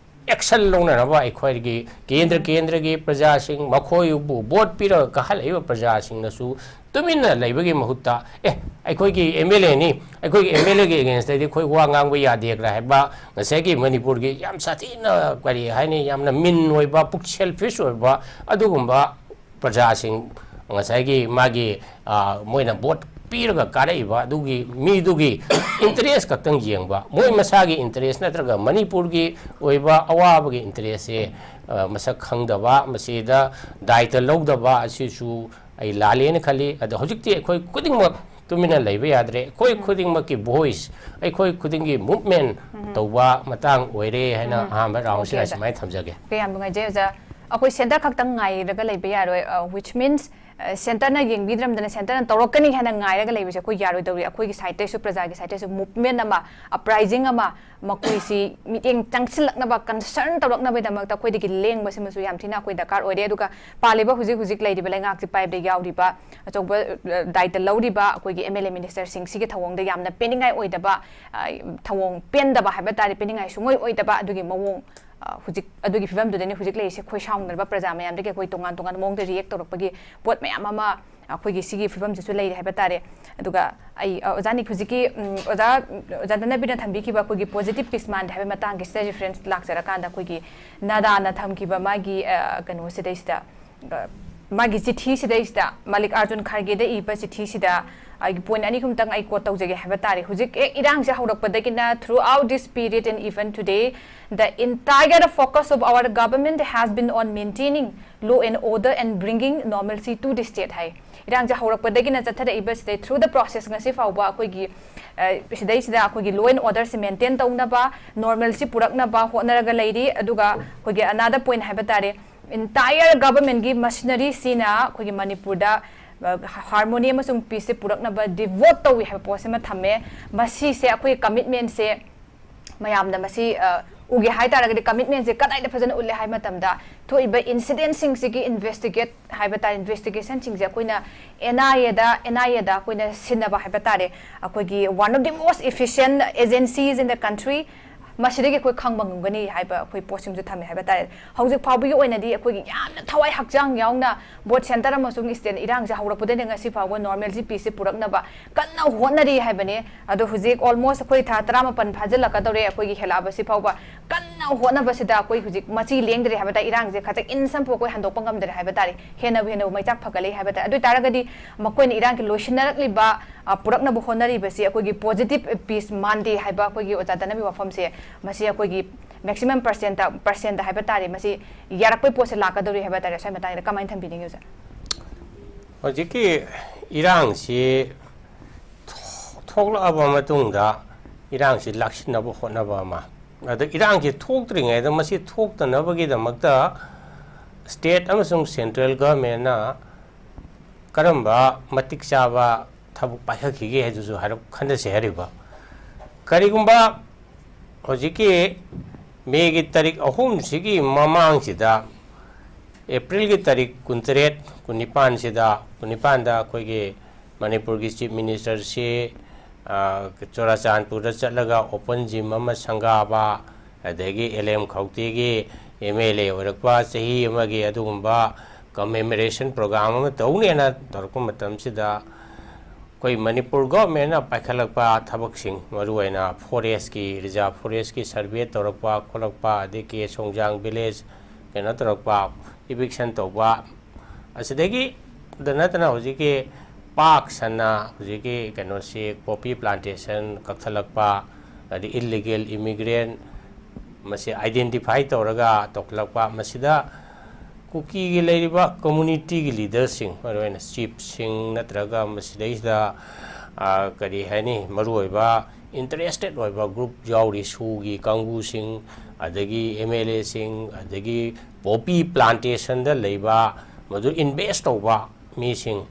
ꯑꯦꯛꯁꯟ ꯂꯧꯅꯅꯕ ꯑꯩꯈꯣꯏꯒꯤ ꯀꯦꯟꯗ꯭ꯔ ꯀꯦꯟꯗ꯭ꯔꯒꯤ ꯄ꯭ꯔꯖꯥꯁꯤꯡ, ꯃꯈꯣꯏꯕꯨ ꯚꯣꯠ ꯄꯤꯔꯒ ꯀꯥꯍꯜꯂꯛꯏꯕ ꯄ꯭ꯔꯖꯥꯁꯤꯡꯅꯁꯨ ꯇꯨꯃꯤꯟꯅ ꯂꯩꯕꯒꯤ ꯃꯍꯨꯠꯇ, "ꯑꯦ, ꯑꯩꯈꯣꯏꯒꯤ ꯑꯦꯝ ꯑꯦꯜ ꯑꯦꯅꯤ, ꯑꯩꯈꯣꯏꯒꯤ ꯑꯦꯝ ꯑꯦꯜ ꯑꯦꯒꯤ ꯑꯦꯒꯦꯟꯁꯇꯗꯤ ꯑꯩꯈꯣꯏ ꯋꯥ ꯉꯥꯡꯕ ꯌꯥꯗꯦ" ꯍꯥꯏꯕ ꯉꯁꯥꯏꯒꯤ ꯃꯅꯤꯄꯨꯔꯒꯤ ꯌꯥꯝ ꯁꯥꯊꯤꯅ, ꯀꯔꯤ ꯍꯥꯏꯅꯤ, ꯌꯥꯝꯅ ꯃꯤꯟ ꯑꯣꯏꯕ, ꯄꯨꯛ ꯁꯦꯜꯐꯤꯁ ꯑꯣꯏꯕ ꯑꯗꯨꯒꯨꯝꯕ ꯄ꯭ꯔꯖꯥꯁꯤꯡ, ꯉꯁꯥꯏꯒꯤ ꯃꯥꯒꯤ, ꯑ, ꯃꯣꯏꯅ ꯚꯣꯠ ꯄꯤꯔꯒ ꯀꯥꯔꯛꯏꯕ ꯑꯗꯨꯒꯤ ꯃꯤꯗꯨꯒꯤ ꯏꯟꯇꯔꯦꯁ ꯈꯛꯇꯪ ꯌꯦꯡꯕ, ꯃꯣꯏ ꯃꯁꯥꯒꯤ ꯏꯟꯇꯔꯦꯁ ꯅꯠꯇ꯭ꯔꯒ ꯃꯅꯤꯄꯨꯔꯒꯤ ꯑꯣꯏꯕ ꯑꯋꯥꯕꯒꯤ ꯏꯟꯇꯔꯦꯁꯁꯦ, ꯑ, ꯃꯁꯛ ꯈꯪꯗꯕ, ꯃꯁꯤꯗ ꯗꯥꯏꯇ ꯂꯧꯗꯕ ꯑꯁꯤꯁꯨ ꯑꯩ ꯂꯥꯜꯂꯦꯅ ꯈꯜꯂꯤ꯫ ꯑꯗꯣ ꯍꯧꯖꯤꯛꯇꯤ ꯑꯩꯈꯣꯏ ꯈꯨꯗꯤꯡꯃꯛ ꯇꯨꯃꯤꯟꯅ ꯂꯩꯕ ꯌꯥꯗ꯭ꯔꯦ꯫ ꯑꯩꯈꯣꯏ ꯈꯨꯗꯤꯡꯃꯛꯀꯤ ꯚꯣꯏꯁ, ꯑꯩꯈꯣꯏ ꯈꯨꯗꯤꯡꯒꯤ ꯃꯨꯚꯃꯦꯟ ꯇꯧꯕ ꯃꯇꯥꯡ ꯑꯣꯏꯔꯦ ꯍꯥꯏꯅ ꯑꯍꯥꯟꯕ ꯔꯥꯎꯟꯁꯤꯗ ꯑꯣꯀꯦ, ꯑꯣꯖꯥ꯫ ꯁꯨꯃꯥꯏꯅ ꯊꯝꯖꯒꯦ꯫ ꯑꯣꯀꯦ, ꯌꯥꯝ ꯅꯨꯡꯉꯥꯏꯖꯩ, ꯑꯣꯖꯥ꯫ ꯑꯩꯈꯣꯏ ꯁꯦꯟꯇꯔ ꯈꯛꯇꯪ ꯉꯥꯏꯔꯒ ꯂꯩꯕ ꯌꯥꯔꯣꯏ, ꯑ, which means, ꯑ, ꯁꯦꯟꯇꯔꯅ ꯌꯦꯡꯕꯤꯗ꯭ꯔꯝꯗꯅ ꯁꯦꯟꯇꯔꯅ ꯇꯧꯔꯛꯀꯅꯤ ꯍꯥꯏꯅ ꯉꯥꯏꯔꯒ ꯂꯩꯕꯁꯦ ꯑꯩꯈꯣꯏ ꯌꯥꯔꯣꯏꯗꯧꯔꯤ꯫ ꯑꯩꯈꯣꯏꯒꯤ ꯁꯥꯏꯠꯇꯩꯁꯨ, ꯄ꯭ꯔꯖꯥꯒꯤ ꯁꯥꯏꯠꯇꯩꯁꯨ ꯃꯨꯚꯃꯦꯟ ꯑꯃ, ꯑꯞꯔꯥꯏꯖꯤꯡ ꯑꯃ, ꯃꯈꯣꯏꯁꯤ ꯃꯤꯠꯌꯦꯡ ꯆꯪꯁꯤꯜꯂꯛꯅꯕ, ꯀꯟꯁꯔꯟ ꯇꯧꯔꯛꯅꯕꯒꯤꯗꯃꯛꯇ ꯑꯩꯈꯣꯏꯗꯒꯤ ꯂꯦꯡꯕꯁꯤꯃꯁꯨ ꯌꯥꯝ ꯊꯤꯅ ꯑꯩꯈꯣꯏ ꯗꯔꯀꯥꯔ ꯑꯣꯏꯔꯦ꯫ ꯑꯗꯨꯒ ꯄꯥꯜꯂꯤꯕ ꯍꯧꯖꯤꯛ ꯍꯧꯖꯤꯛ ꯂꯩꯔꯤꯕ ꯂꯩꯉꯥꯛꯁꯤ ꯄꯥꯏꯕꯗ ꯌꯥꯎꯔꯤꯕ ꯑꯆꯧꯕ, ꯑ, ꯗꯥꯏꯇ ꯂꯧꯔꯤꯕ ꯑꯩꯈꯣꯏꯒꯤ ꯑꯦꯝ ꯑꯦꯜ ꯑꯦ ꯃꯤꯅꯤꯁꯇꯔꯁꯤꯡꯁꯤꯒꯤ ꯊꯧꯑꯣꯡꯗ ꯌꯥꯝꯅ ꯄꯦꯟꯅꯤꯡꯉꯥꯏ ꯑꯣꯏꯗꯕ, ꯑ, ꯊꯧꯑꯣꯡ ꯄꯦꯟꯗꯕ ꯍꯥꯏꯕ ꯇꯥꯔꯦ, ꯄꯦꯟꯅꯤꯡꯉꯥꯏ ꯁꯨꯡꯑꯣꯏ ꯑꯣꯏꯗꯕ ꯑꯗꯨꯒꯤ ꯃꯑꯣꯡ, ꯑ, ꯍꯧꯖꯤꯛ ꯑꯗꯨꯒꯤ ꯐꯤꯕꯝꯗꯨꯗꯅꯤ ꯍꯧꯖꯤꯛ ꯂꯩꯔꯤꯁꯦ꯫ ꯑꯩꯈꯣꯏ ꯁꯥꯎꯅꯔꯕ ꯄ꯭ꯔꯖꯥ ꯃꯌꯥꯝꯗꯒꯤ ꯑꯩꯈꯣꯏ ꯇꯣꯉꯥꯟ ꯇꯣꯉꯥꯟꯕ ꯃꯑꯣꯡꯗ ꯔꯤꯌꯦꯛ ꯇꯧꯔꯛꯄꯒꯤ ꯄꯣꯠ ꯃꯌꯥꯝ ꯑꯃ ꯑꯩꯈꯣꯏꯒꯤ ꯁꯤꯒꯤ ꯐꯤꯕꯝꯁꯤꯁꯨ ꯂꯩꯔꯦ ꯍꯥꯏꯕ ꯇꯥꯔꯦ꯫ ꯑꯗꯨꯒ ꯑꯩ, ꯑ, ꯑꯣꯖꯥꯅꯤ ꯍꯧꯖꯤꯛꯀꯤ, ꯎꯝ, ꯑꯣꯖꯥ, ꯑꯣꯖꯥ ꯙꯅꯕꯤꯔꯅ ꯊꯝꯕꯤꯈꯤꯕ ꯑꯩꯈꯣꯏꯒꯤ ꯄꯣꯖꯤꯇꯤꯚ ꯄꯤꯁꯃꯥꯟꯗ ꯍꯥꯏꯕ ꯃꯇꯥꯡꯒꯤꯁꯤꯗ ꯔꯤꯐꯔꯦꯟꯁ ꯂꯥꯛꯆꯔꯀꯥꯟꯗ ꯑꯩꯈꯣꯏꯒꯤ ꯅꯥꯗꯥꯅ ꯊꯝꯈꯤꯕ ꯃꯥꯒꯤ, ꯑ, ꯀꯩꯅꯣꯁꯤꯗꯩꯁꯤꯗ, ꯑ, ꯃꯥꯒꯤ ꯆꯤꯊꯤꯁꯤꯗꯩꯁꯤꯗ, ꯃꯥꯂꯤꯛ ꯑꯥꯔꯖꯨꯟ ꯈꯥꯔꯒꯦꯗ ꯏꯕ ꯆꯤꯊꯤꯁꯤꯗ ꯑꯩꯒꯤ ꯄꯣꯏꯟ ꯑꯅꯤ ꯑꯍꯨꯝꯇꯪ ꯑꯩ ꯀꯣꯠ ꯇꯧꯖꯒꯦ ꯍꯥꯏꯕ ꯇꯥꯔꯦ꯫ ꯍꯧꯖꯤꯛ ꯍꯦꯛ ꯏꯔꯥꯡꯁꯦ ꯍꯧꯔꯛꯄꯗꯒꯤꯅ, throughout this period and even today, the entire focus of our government has been on maintaining law and order and bringing normalcy to the state ꯍꯥꯏ꯫ ꯏꯔꯥꯡꯁꯦ ꯍꯧꯔꯛꯄꯗꯒꯤꯅ ꯆꯠꯊꯔꯛꯏꯕꯁꯤꯗꯩ, through the process, ꯉꯁꯤ ꯐꯥꯎꯕ ꯑꯩꯈꯣꯏꯒꯤ, ꯑ, ꯁꯤꯗꯩꯁꯤꯗ ꯑꯩꯈꯣꯏꯒꯤ law and order ꯁꯤ maintain ꯇꯧꯅꯕ, normalcy ꯄꯨꯔꯛꯅꯕ ꯍꯣꯠꯅꯔꯒ ꯂꯩꯔꯤ꯫ ꯑꯗꯨꯒ ꯑꯩꯈꯣꯏꯒꯤ another point ꯍꯥꯏꯕ ꯇꯥꯔꯦ, entire government ꯀꯤ machinery ꯁꯤꯅ ꯑꯩꯈꯣꯏꯒꯤ ꯃꯅꯤꯄꯨꯔꯗ, ꯑ, harmony ꯑꯃꯁꯨꯡ peace ꯁꯦ ꯄꯨꯔꯛꯅꯕ devote ꯇꯧꯏ ꯍꯥꯏꯕ ꯄꯣꯠꯁꯤꯃ ꯊꯝꯃꯦ꯫ ꯃꯁꯤꯁꯦ ꯑꯩꯈꯣꯏꯒꯤ commitment ꯁꯦ ꯃꯌꯥꯝꯅ ꯃꯁꯤ, ꯑ, ꯎꯒꯦ ꯍꯥꯏ ꯇꯥꯔꯒꯗꯤ commitment ꯁꯦ ꯀꯗꯥꯏꯗ ꯐꯖꯅ ꯎꯠꯂꯦ ꯍꯥꯏꯕ ꯃꯇꯝꯗ, ꯊꯣꯛꯏꯕ incident ꯁꯤꯡꯁꯤꯒꯤ investigate ꯍꯥꯏꯕ ꯇꯥꯔꯦ, investigation ꯁꯤꯡꯁꯦ ꯑꯩꯈꯣꯏꯅ N I A the, N I A ꯗ ꯑꯩꯈꯣꯏꯅ ꯁꯤꯟꯅꯕ ꯍꯥꯏꯕ ꯇꯥꯔꯦ꯫ ꯑꯩꯈꯣꯏꯒꯤ one of the most efficient agencies in the country, ꯃꯁꯤꯗꯒꯤ ꯑꯩꯈꯣꯏ ꯈꯪꯕ ꯉꯝꯒꯅꯤ ꯍꯥꯏꯕ ꯑꯩꯈꯣꯏ ꯄꯣꯠꯁꯤꯃꯁꯨ ꯊꯝꯃꯦ ꯍꯥꯏꯕ ꯇꯥꯔꯦ꯫ ꯍꯧꯖꯤꯛ ꯐꯥꯎꯕꯒꯤ ꯑꯣꯏꯅꯗꯤ ꯑꯩꯈꯣꯏꯒꯤ ꯌꯥꯝꯅ ꯊꯋꯥꯏ ꯍꯛꯆꯥꯡ ꯌꯥꯎꯅ ꯕꯣꯠ ꯁꯦꯟꯇꯔ ꯑꯃꯁꯨꯡ ꯁ꯭ꯇꯦꯠ ꯏꯔꯥꯡꯁꯦ ꯍꯧꯔꯛꯄꯗꯒꯤ ꯉꯁꯤ ꯐꯥꯎꯕ normalcy, peaceꯁꯦ ꯄꯨꯔꯛꯅꯕ ꯀꯟꯅ ꯍꯣꯠꯅꯔꯤ ꯍꯥꯏꯕꯅꯤ꯫ ꯑꯗꯣ ꯍꯧꯖꯤꯛ almost ꯑꯩꯈꯣꯏ ꯊꯥ ꯇꯔꯥꯃꯥꯄꯟ ꯐꯥꯖꯤꯜꯂꯛꯀꯗꯧꯔꯦ ꯑꯩꯈꯣꯏꯒꯤ ꯍꯦꯜꯂꯛꯑꯕꯁꯤ ꯐꯥꯎꯕ꯫ ꯀꯟꯅ ꯍꯣꯠꯅꯕꯁꯤꯗ ꯑꯩꯈꯣꯏ ꯍꯧꯖꯤꯛ ꯃꯆꯤ ꯂꯦꯡꯗ꯭ꯔꯦ ꯍꯥꯏꯕ ꯇꯥꯔꯦ꯫ ꯏꯔꯥꯡꯁꯦ ꯈꯖꯤꯛ ꯏꯟ ꯁꯝꯄꯨ ꯑꯩꯈꯣꯏ ꯍꯟꯗꯣꯛꯄ ꯉꯝꯗ꯭ꯔꯦ ꯍꯥꯏꯕ ꯇꯥꯔꯦ꯫ ꯍꯦꯟꯅꯕꯨ ꯍꯦꯟꯅꯕꯨ ꯃꯩꯆꯥꯛ ꯐꯒꯠꯂꯛꯏ ꯍꯥꯏꯕ ꯇꯥꯔꯦ꯫ ꯑꯗꯨ ꯑꯣꯏ ꯇꯥꯔꯒꯗꯤ ꯃꯈꯣꯏꯅ ꯏꯔꯥꯡꯒꯤ ꯂꯣꯏꯁꯤꯟꯅꯔꯛꯂꯤꯕ, ꯑ, ꯄꯨꯔꯛꯅꯕ ꯍꯣꯠꯅꯔꯤꯕꯁꯤ ꯑꯩꯈꯣꯏꯒꯤ positive peace ꯃꯥꯟꯗꯦ ꯍꯥꯏꯕ ꯑꯩꯈꯣꯏꯒꯤ ꯑꯣꯖꯥ ꯙꯅꯕꯤꯔ ꯋꯥꯐꯝꯁꯦ, ꯃꯁꯤ ꯑꯩꯈꯣꯏꯒꯤ maximum percentꯇ, percentꯇ ꯍꯥꯏꯕ ꯇꯥꯔꯦ, ꯃꯁꯤ ꯌꯥꯔꯛꯄꯩ ꯄꯣꯠꯁꯦ ꯂꯥꯛꯀꯗꯧꯔꯤ ꯍꯥꯏꯕ ꯇꯥꯔꯦ꯫ ꯁ꯭ꯋꯥꯏ ꯃꯇꯥꯡꯗ ꯀꯃꯥꯏꯅ ꯊꯝꯕꯤꯅꯤꯡꯉꯤ ꯑꯣꯖꯥ? ꯍꯧꯖꯤꯛꯀꯤ ꯏꯔꯥꯡꯁꯤ ꯊꯣꯛꯂꯛꯑꯕ ꯃꯇꯨꯡꯗ ꯏꯔꯥꯡꯁꯤ ꯂꯥꯛꯁꯤꯟꯅꯕ ꯍꯣꯠꯅꯕ ꯑꯃ, ꯑꯗ ꯏꯔꯥꯡꯁꯤ ꯊꯣꯛꯇ꯭ꯔꯤꯉꯩꯗ ꯃꯁꯤ ꯊꯣꯛꯇꯅꯕꯒꯤꯗꯃꯛꯇ state ꯑꯃꯁꯨꯡ central governmentꯅ ꯀꯔꯝꯕ ꯃꯇꯤꯛ ꯆꯥꯕ ꯊꯕꯛ ꯄꯥꯏꯈꯠꯈꯤꯒꯦ ꯍꯥꯏꯗꯨꯁꯨ ꯍꯥꯏꯔꯞ ꯈꯟꯅꯁꯤ ꯍꯥꯏꯔꯤꯕ꯫ ꯀꯔꯤꯒꯨꯝꯕ ꯍꯧꯖꯤꯛꯀꯤ ꯃꯦꯒꯤ ꯇꯥꯔꯤꯛ ꯑꯍꯨꯝꯁꯤꯒꯤ ꯃꯃꯥꯡꯁꯤꯗ, ꯑꯦꯄ꯭ꯔꯤꯜꯒꯤ ꯇꯥꯔꯤꯛ ꯀꯨꯟꯇꯔꯦꯠ, ꯀꯨꯟꯅꯤꯄꯥꯟꯁꯤꯗ, ꯀꯨꯟꯅꯤꯄꯥꯟꯗ ꯑꯩꯈꯣꯏꯒꯤ ꯃꯅꯤꯄꯨꯔꯒꯤ Chief Ministerꯁꯤ, ꯑ, ꯆꯨꯔꯥꯆꯥꯟꯄꯨꯔꯗ ꯆꯠꯂꯒ open gym ꯑꯃ ꯁꯪꯒꯥꯕ, ꯑꯗꯒꯤ ꯑꯦꯜ ꯑꯦꯝ ꯈꯧꯇꯦꯒꯤ ꯑꯦꯝ ꯑꯦꯜ ꯑꯦ ꯑꯣꯏꯔꯛꯄ ꯆꯍꯤ ꯑꯃꯒꯤ ꯑꯗꯨꯒꯨꯝꯕ commemoration program ꯑꯃ ꯇꯧꯅꯦꯅ ꯇꯧꯔꯛꯄ ꯃꯇꯝꯁꯤꯗ, ꯑꯩꯈꯣꯏ ꯃꯅꯤꯄꯨꯔ governmentꯅ ꯄꯥꯏꯈꯠꯂꯛꯄ ꯊꯕꯛꯁꯤꯡ, ꯃꯔꯨꯑꯣꯏꯅ forestꯀꯤ, reserve forestꯀꯤ survey ꯇꯧꯔꯛꯄ ꯈꯣꯠꯂꯛꯄ, ꯑꯗꯒꯤ ꯀꯦ ꯁꯣꯡꯖꯥꯡ village ꯀꯩꯅꯣ ꯇꯧꯔꯛꯄ, eviction ꯇꯧꯕ, ꯑꯁꯤꯗꯒꯤ ꯗ ꯅꯠꯇꯅ ꯍꯧꯖꯤꯛꯀꯤ ꯄꯥꯛ ꯁꯟꯅ ꯍꯧꯖꯤꯛꯀꯤ ꯀꯩꯅꯣꯁꯤ poppy plantation ꯀꯛꯊꯠꯂꯛꯄ, ꯑꯗꯩ illegal immigrant ꯃꯁꯤ identify ꯇꯧꯔꯒ ꯇꯧꯈꯠꯂꯛꯄ, ꯃꯁꯤꯗ ꯀꯨꯀꯤꯒꯤ ꯂꯩꯔꯤꯕ communityꯒꯤ leaderꯁꯤꯡ, ꯃꯔꯨꯑꯣꯏꯅ chiefꯁꯤꯡ ꯅꯠꯇ꯭ꯔꯒ ꯃꯁꯤꯗꯩꯁꯤꯗ, ꯑ, ꯀꯔꯤ ꯍꯥꯏꯅꯤ, ꯃꯔꯨꯑꯣꯏꯕ interested ꯑꯣꯏꯕ group ꯌꯥꯎꯔꯤ, ꯁꯨꯒꯤ ꯀꯥꯡꯕꯨꯁꯤꯡ, ꯑꯗꯒꯤ ꯑꯦꯝ ꯑꯦꯜ ꯑꯦꯁꯤꯡ, ꯑꯗꯒꯤ poppy plantationꯗ ꯂꯩꯕ, ꯃꯗꯨ invest ꯇꯧꯕ ꯃꯤꯁꯤꯡ,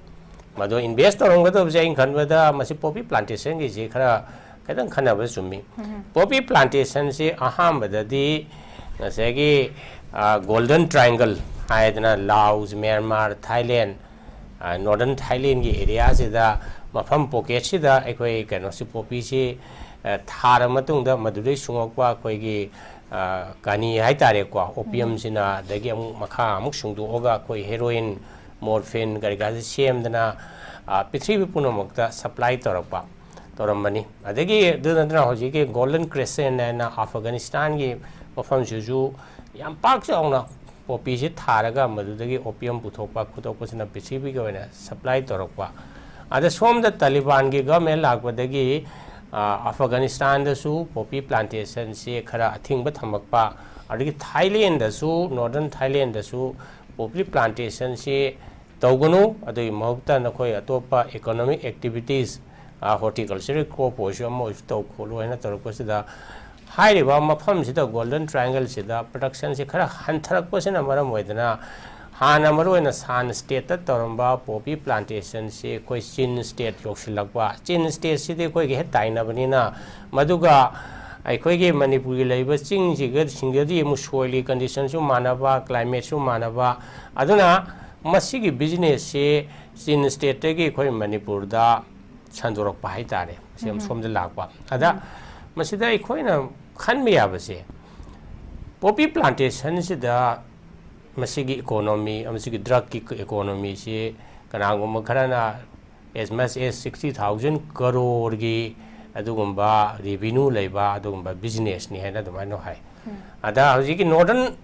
ꯃꯗꯨ invest ꯇꯧꯔꯝꯒꯗꯕꯁꯦ ꯑꯩꯅ ꯈꯟꯕꯗ ꯃꯁꯤ poppy plantationꯒꯤꯁꯤ ꯈꯔ ꯈꯤꯇꯪ ꯈꯟꯅꯕ ꯆꯨꯝꯃꯤ꯫ Poppy plantationꯁꯤ ꯑꯍꯥꯟꯕꯗꯗꯤ ꯉꯁꯥꯏꯒꯤ, ꯑ, Golden Triangle ꯍꯥꯏꯗꯅ ꯂꯥꯑꯣꯁ, ꯃ꯭ꯌꯥꯟꯃꯥꯔ, ꯊꯥꯏꯂꯦꯟ, ꯑ, northern ꯊꯥꯏꯂꯦꯟꯒꯤ areaꯁꯤꯗ ꯃꯐꯝ pocketꯁꯤꯗ ꯑꯩꯈꯣꯏ ꯀꯩꯅꯣꯁꯤ poppyꯁꯤ ꯑ, ꯊꯥꯔ ꯃꯇꯨꯡꯗ ꯃꯗꯨꯗꯩ ꯁꯨꯡꯉꯛꯄ ꯑꯩꯈꯣꯏꯒꯤ, ꯑ, ꯀꯅꯤ ꯍꯥꯏꯇꯥꯔꯦꯀꯣ, opium ꯁꯤꯅ, ꯑꯗꯒꯤ ꯑꯃꯨꯛ ꯃꯈꯥ ꯑꯃꯨꯛ ꯁꯨꯡꯗꯣꯛꯑꯒ ꯑꯩꯈꯣꯏ heroin, morphine ꯀꯔꯤ ꯀꯥꯁꯦ ꯁꯦꯝꯗꯅ, ꯑ, ꯄ꯭ꯔꯤꯊꯤꯕꯤ ꯄꯨꯝꯅꯃꯛꯇ supply ꯇꯧꯔꯛꯄ, ꯇꯧꯔꯝꯕꯅꯤ꯫ ꯑꯗꯒꯤ ꯑꯗꯨ ꯅꯠꯇꯅ ꯍꯧꯖꯤꯛꯀꯤ Golden Crescent ꯍꯥꯏꯅ ꯑꯐꯒꯥꯅꯤꯁꯇꯥꯟꯒꯤ ꯃꯐꯝꯁꯤꯁꯨ ꯌꯥꯝ ꯄꯥꯛ ꯆꯥꯎꯅ poppy ꯁꯤ ꯊꯥꯔꯒ ꯃꯗꯨꯗꯒꯤ opium ꯄꯨꯊꯣꯛꯄ ꯈꯣꯠꯇꯣꯛꯄꯁꯤꯅ ꯄ꯭ꯔꯤꯊꯤꯕꯤꯒꯤ ꯑꯣꯏꯅ supply ꯇꯧꯔꯛꯄ꯫ ꯑꯗ ꯁꯣꯝꯗ ꯇꯥꯂꯤꯕꯥꯟꯒꯤ government ꯂꯥꯛꯄꯗꯒꯤ, ꯑ, ꯑꯐꯒꯥꯅꯤꯁꯇꯥꯟꯗꯁꯨ poppy plantation ꯁꯤ ꯈꯔ ꯑꯊꯤꯡꯕ ꯊꯝꯃꯛꯄ, ꯑꯗꯒꯤ ꯊꯥꯏꯂꯦꯟꯗꯁꯨ, Northern ꯊꯥꯏꯂꯦꯟꯗꯁꯨ poppy plantation ꯁꯤ ꯇꯧꯒꯅꯨ, ꯑꯗꯨꯒꯤ ꯃꯍꯨꯠꯇ ꯅꯈꯣꯏ ꯑꯇꯣꯞꯄ economic activities, ꯑ, horticultural crop ꯑꯣꯏꯔꯁꯨ ꯑꯃ ꯑꯣꯏꯔꯁꯨ ꯇꯧ ꯈꯣꯠꯂꯨ ꯍꯥꯏꯅ ꯇꯧꯔꯛꯄꯁꯤꯗ, ꯍꯥꯏꯔꯤꯕ ꯃꯐꯝꯁꯤꯗ Golden Triangle ꯁꯤꯗ production ꯁꯤ ꯈꯔ ꯍꯟꯊꯔꯛꯄꯁꯤꯅ ꯃꯔꯝ ꯑꯣꯏꯗꯅ, ꯍꯥꯟꯅ ꯃꯔꯨꯑꯣꯏꯅ Shan state ꯇ ꯇꯧꯔꯝꯕ poppy plantation ꯁꯤ ꯑꯩꯈꯣꯏ Chin state ꯌꯧꯁꯤꯜꯂꯛꯄ, Chin state ꯁꯤꯗꯤ ꯑꯩꯈꯣꯏꯒ ꯍꯦꯛ ꯇꯥꯏꯅꯕꯅꯤꯅ, ꯃꯗꯨꯒ ꯑꯩꯈꯣꯏꯒꯤ ꯃꯅꯤꯄꯨꯔꯒꯤ ꯂꯩꯔꯤꯕ ꯆꯤꯡꯁꯤꯒ, ꯁꯤꯡꯒꯗꯤ ꯑꯃꯨꯛ soil ꯒꯤ condition ꯁꯨ ꯃꯥꯟꯅꯕ, climate ꯁꯨ ꯃꯥꯟꯅꯕ, ꯑꯗꯨꯅ ꯃꯁꯤꯒꯤ business ꯁꯤ Chin state ꯇꯒꯤ ꯑꯩꯈꯣꯏ ꯃꯅꯤꯄꯨꯔꯗ ꯁꯟꯗꯣꯔꯛꯄ ꯍꯥꯏꯇꯥꯔꯦ, ꯁꯤ ꯁꯣꯝꯗ ꯂꯥꯛꯄ꯫ ꯑꯗ ꯃꯁꯤꯗ ꯑꯩꯈꯣꯏꯅ ꯈꯟꯕ ꯌꯥꯕꯁꯦ, poppy plantation ꯁꯤꯗ ꯃꯁꯤꯒꯤ economy, ꯃꯁꯤꯒꯤ drug ꯀꯤ economy ꯁꯤ ꯀꯅꯥꯒꯨꯝꯕ ꯈꯔꯅ as much as sixty thousand crore ꯒꯤ ꯑꯗꯨꯒꯨꯝꯕ revenue ꯂꯩꯕ ꯑꯗꯨꯒꯨꯝꯕ business ꯅꯤ ꯍꯥꯏꯅ ꯑꯗꯨꯃꯥꯏꯅ ꯍꯥꯏ꯫ ꯑꯗ ꯍꯧꯖꯤꯛꯀꯤ Northern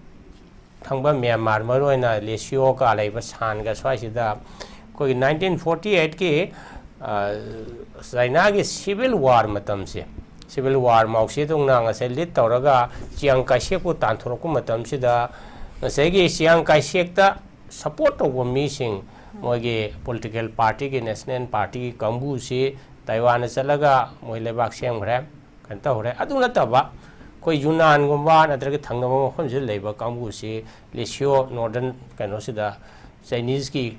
ꯊꯪꯕ ꯃ꯭ꯌꯥꯟꯃꯥꯔ, ꯃꯔꯨꯑꯣꯏꯅ ꯂꯦꯁꯤꯌꯣꯒ ꯂꯩꯕ ꯁꯥꯟꯒ ꯁ꯭ꯋꯥꯏꯁꯤꯗ ꯑꯩꯈꯣꯏꯒꯤ nineteen forty eight ꯀꯤ, ꯑ, ꯆꯥꯏꯅꯥꯒꯤ civil war ꯃꯇꯝꯁꯦ, civil war ꯃꯥꯎ ꯁꯦ ꯇꯨꯡꯅ ꯉꯁꯥꯏ lead ꯇꯧꯔꯒ ꯆꯤꯌꯥꯡ ꯀꯥꯏꯁꯦꯛꯄꯨ ꯇꯥꯟꯊꯣꯔꯛꯄ ꯃꯇꯝꯁꯤꯗ ꯉꯁꯥꯏꯒꯤ ꯆꯤꯌꯥꯡ ꯀꯥꯏꯁꯦꯛꯇ support ꯇꯧꯕ ꯃꯤꯁꯤꯡ, ꯃꯣꯏꯒꯤ political party ꯒꯤ, National Party ꯒꯤ ꯀꯥꯡꯕꯨꯁꯤ ꯇꯥꯏꯋꯥꯟꯗ ꯆꯠꯂꯒ ꯃꯣꯏ ꯂꯩꯕꯥꯛ ꯁꯦꯝꯈ꯭ꯔꯦ, ꯀꯩꯅꯣ ꯇꯧꯈ꯭ꯔꯦ꯫ ꯑꯗꯨ ꯅꯠꯇꯕ ꯑꯩꯈꯣꯏ ꯌꯨꯅꯥꯟꯒꯨꯝꯕ ꯅꯠꯇ꯭ꯔꯒ ꯊꯪꯅꯕ ꯃꯐꯝꯁꯤꯗ ꯂꯩꯕ ꯀꯥꯡꯕꯨꯁꯤ ꯂꯦꯁꯤꯌꯣ Northern ꯀꯩꯅꯣꯁꯤꯗ Chinese ꯀꯤ,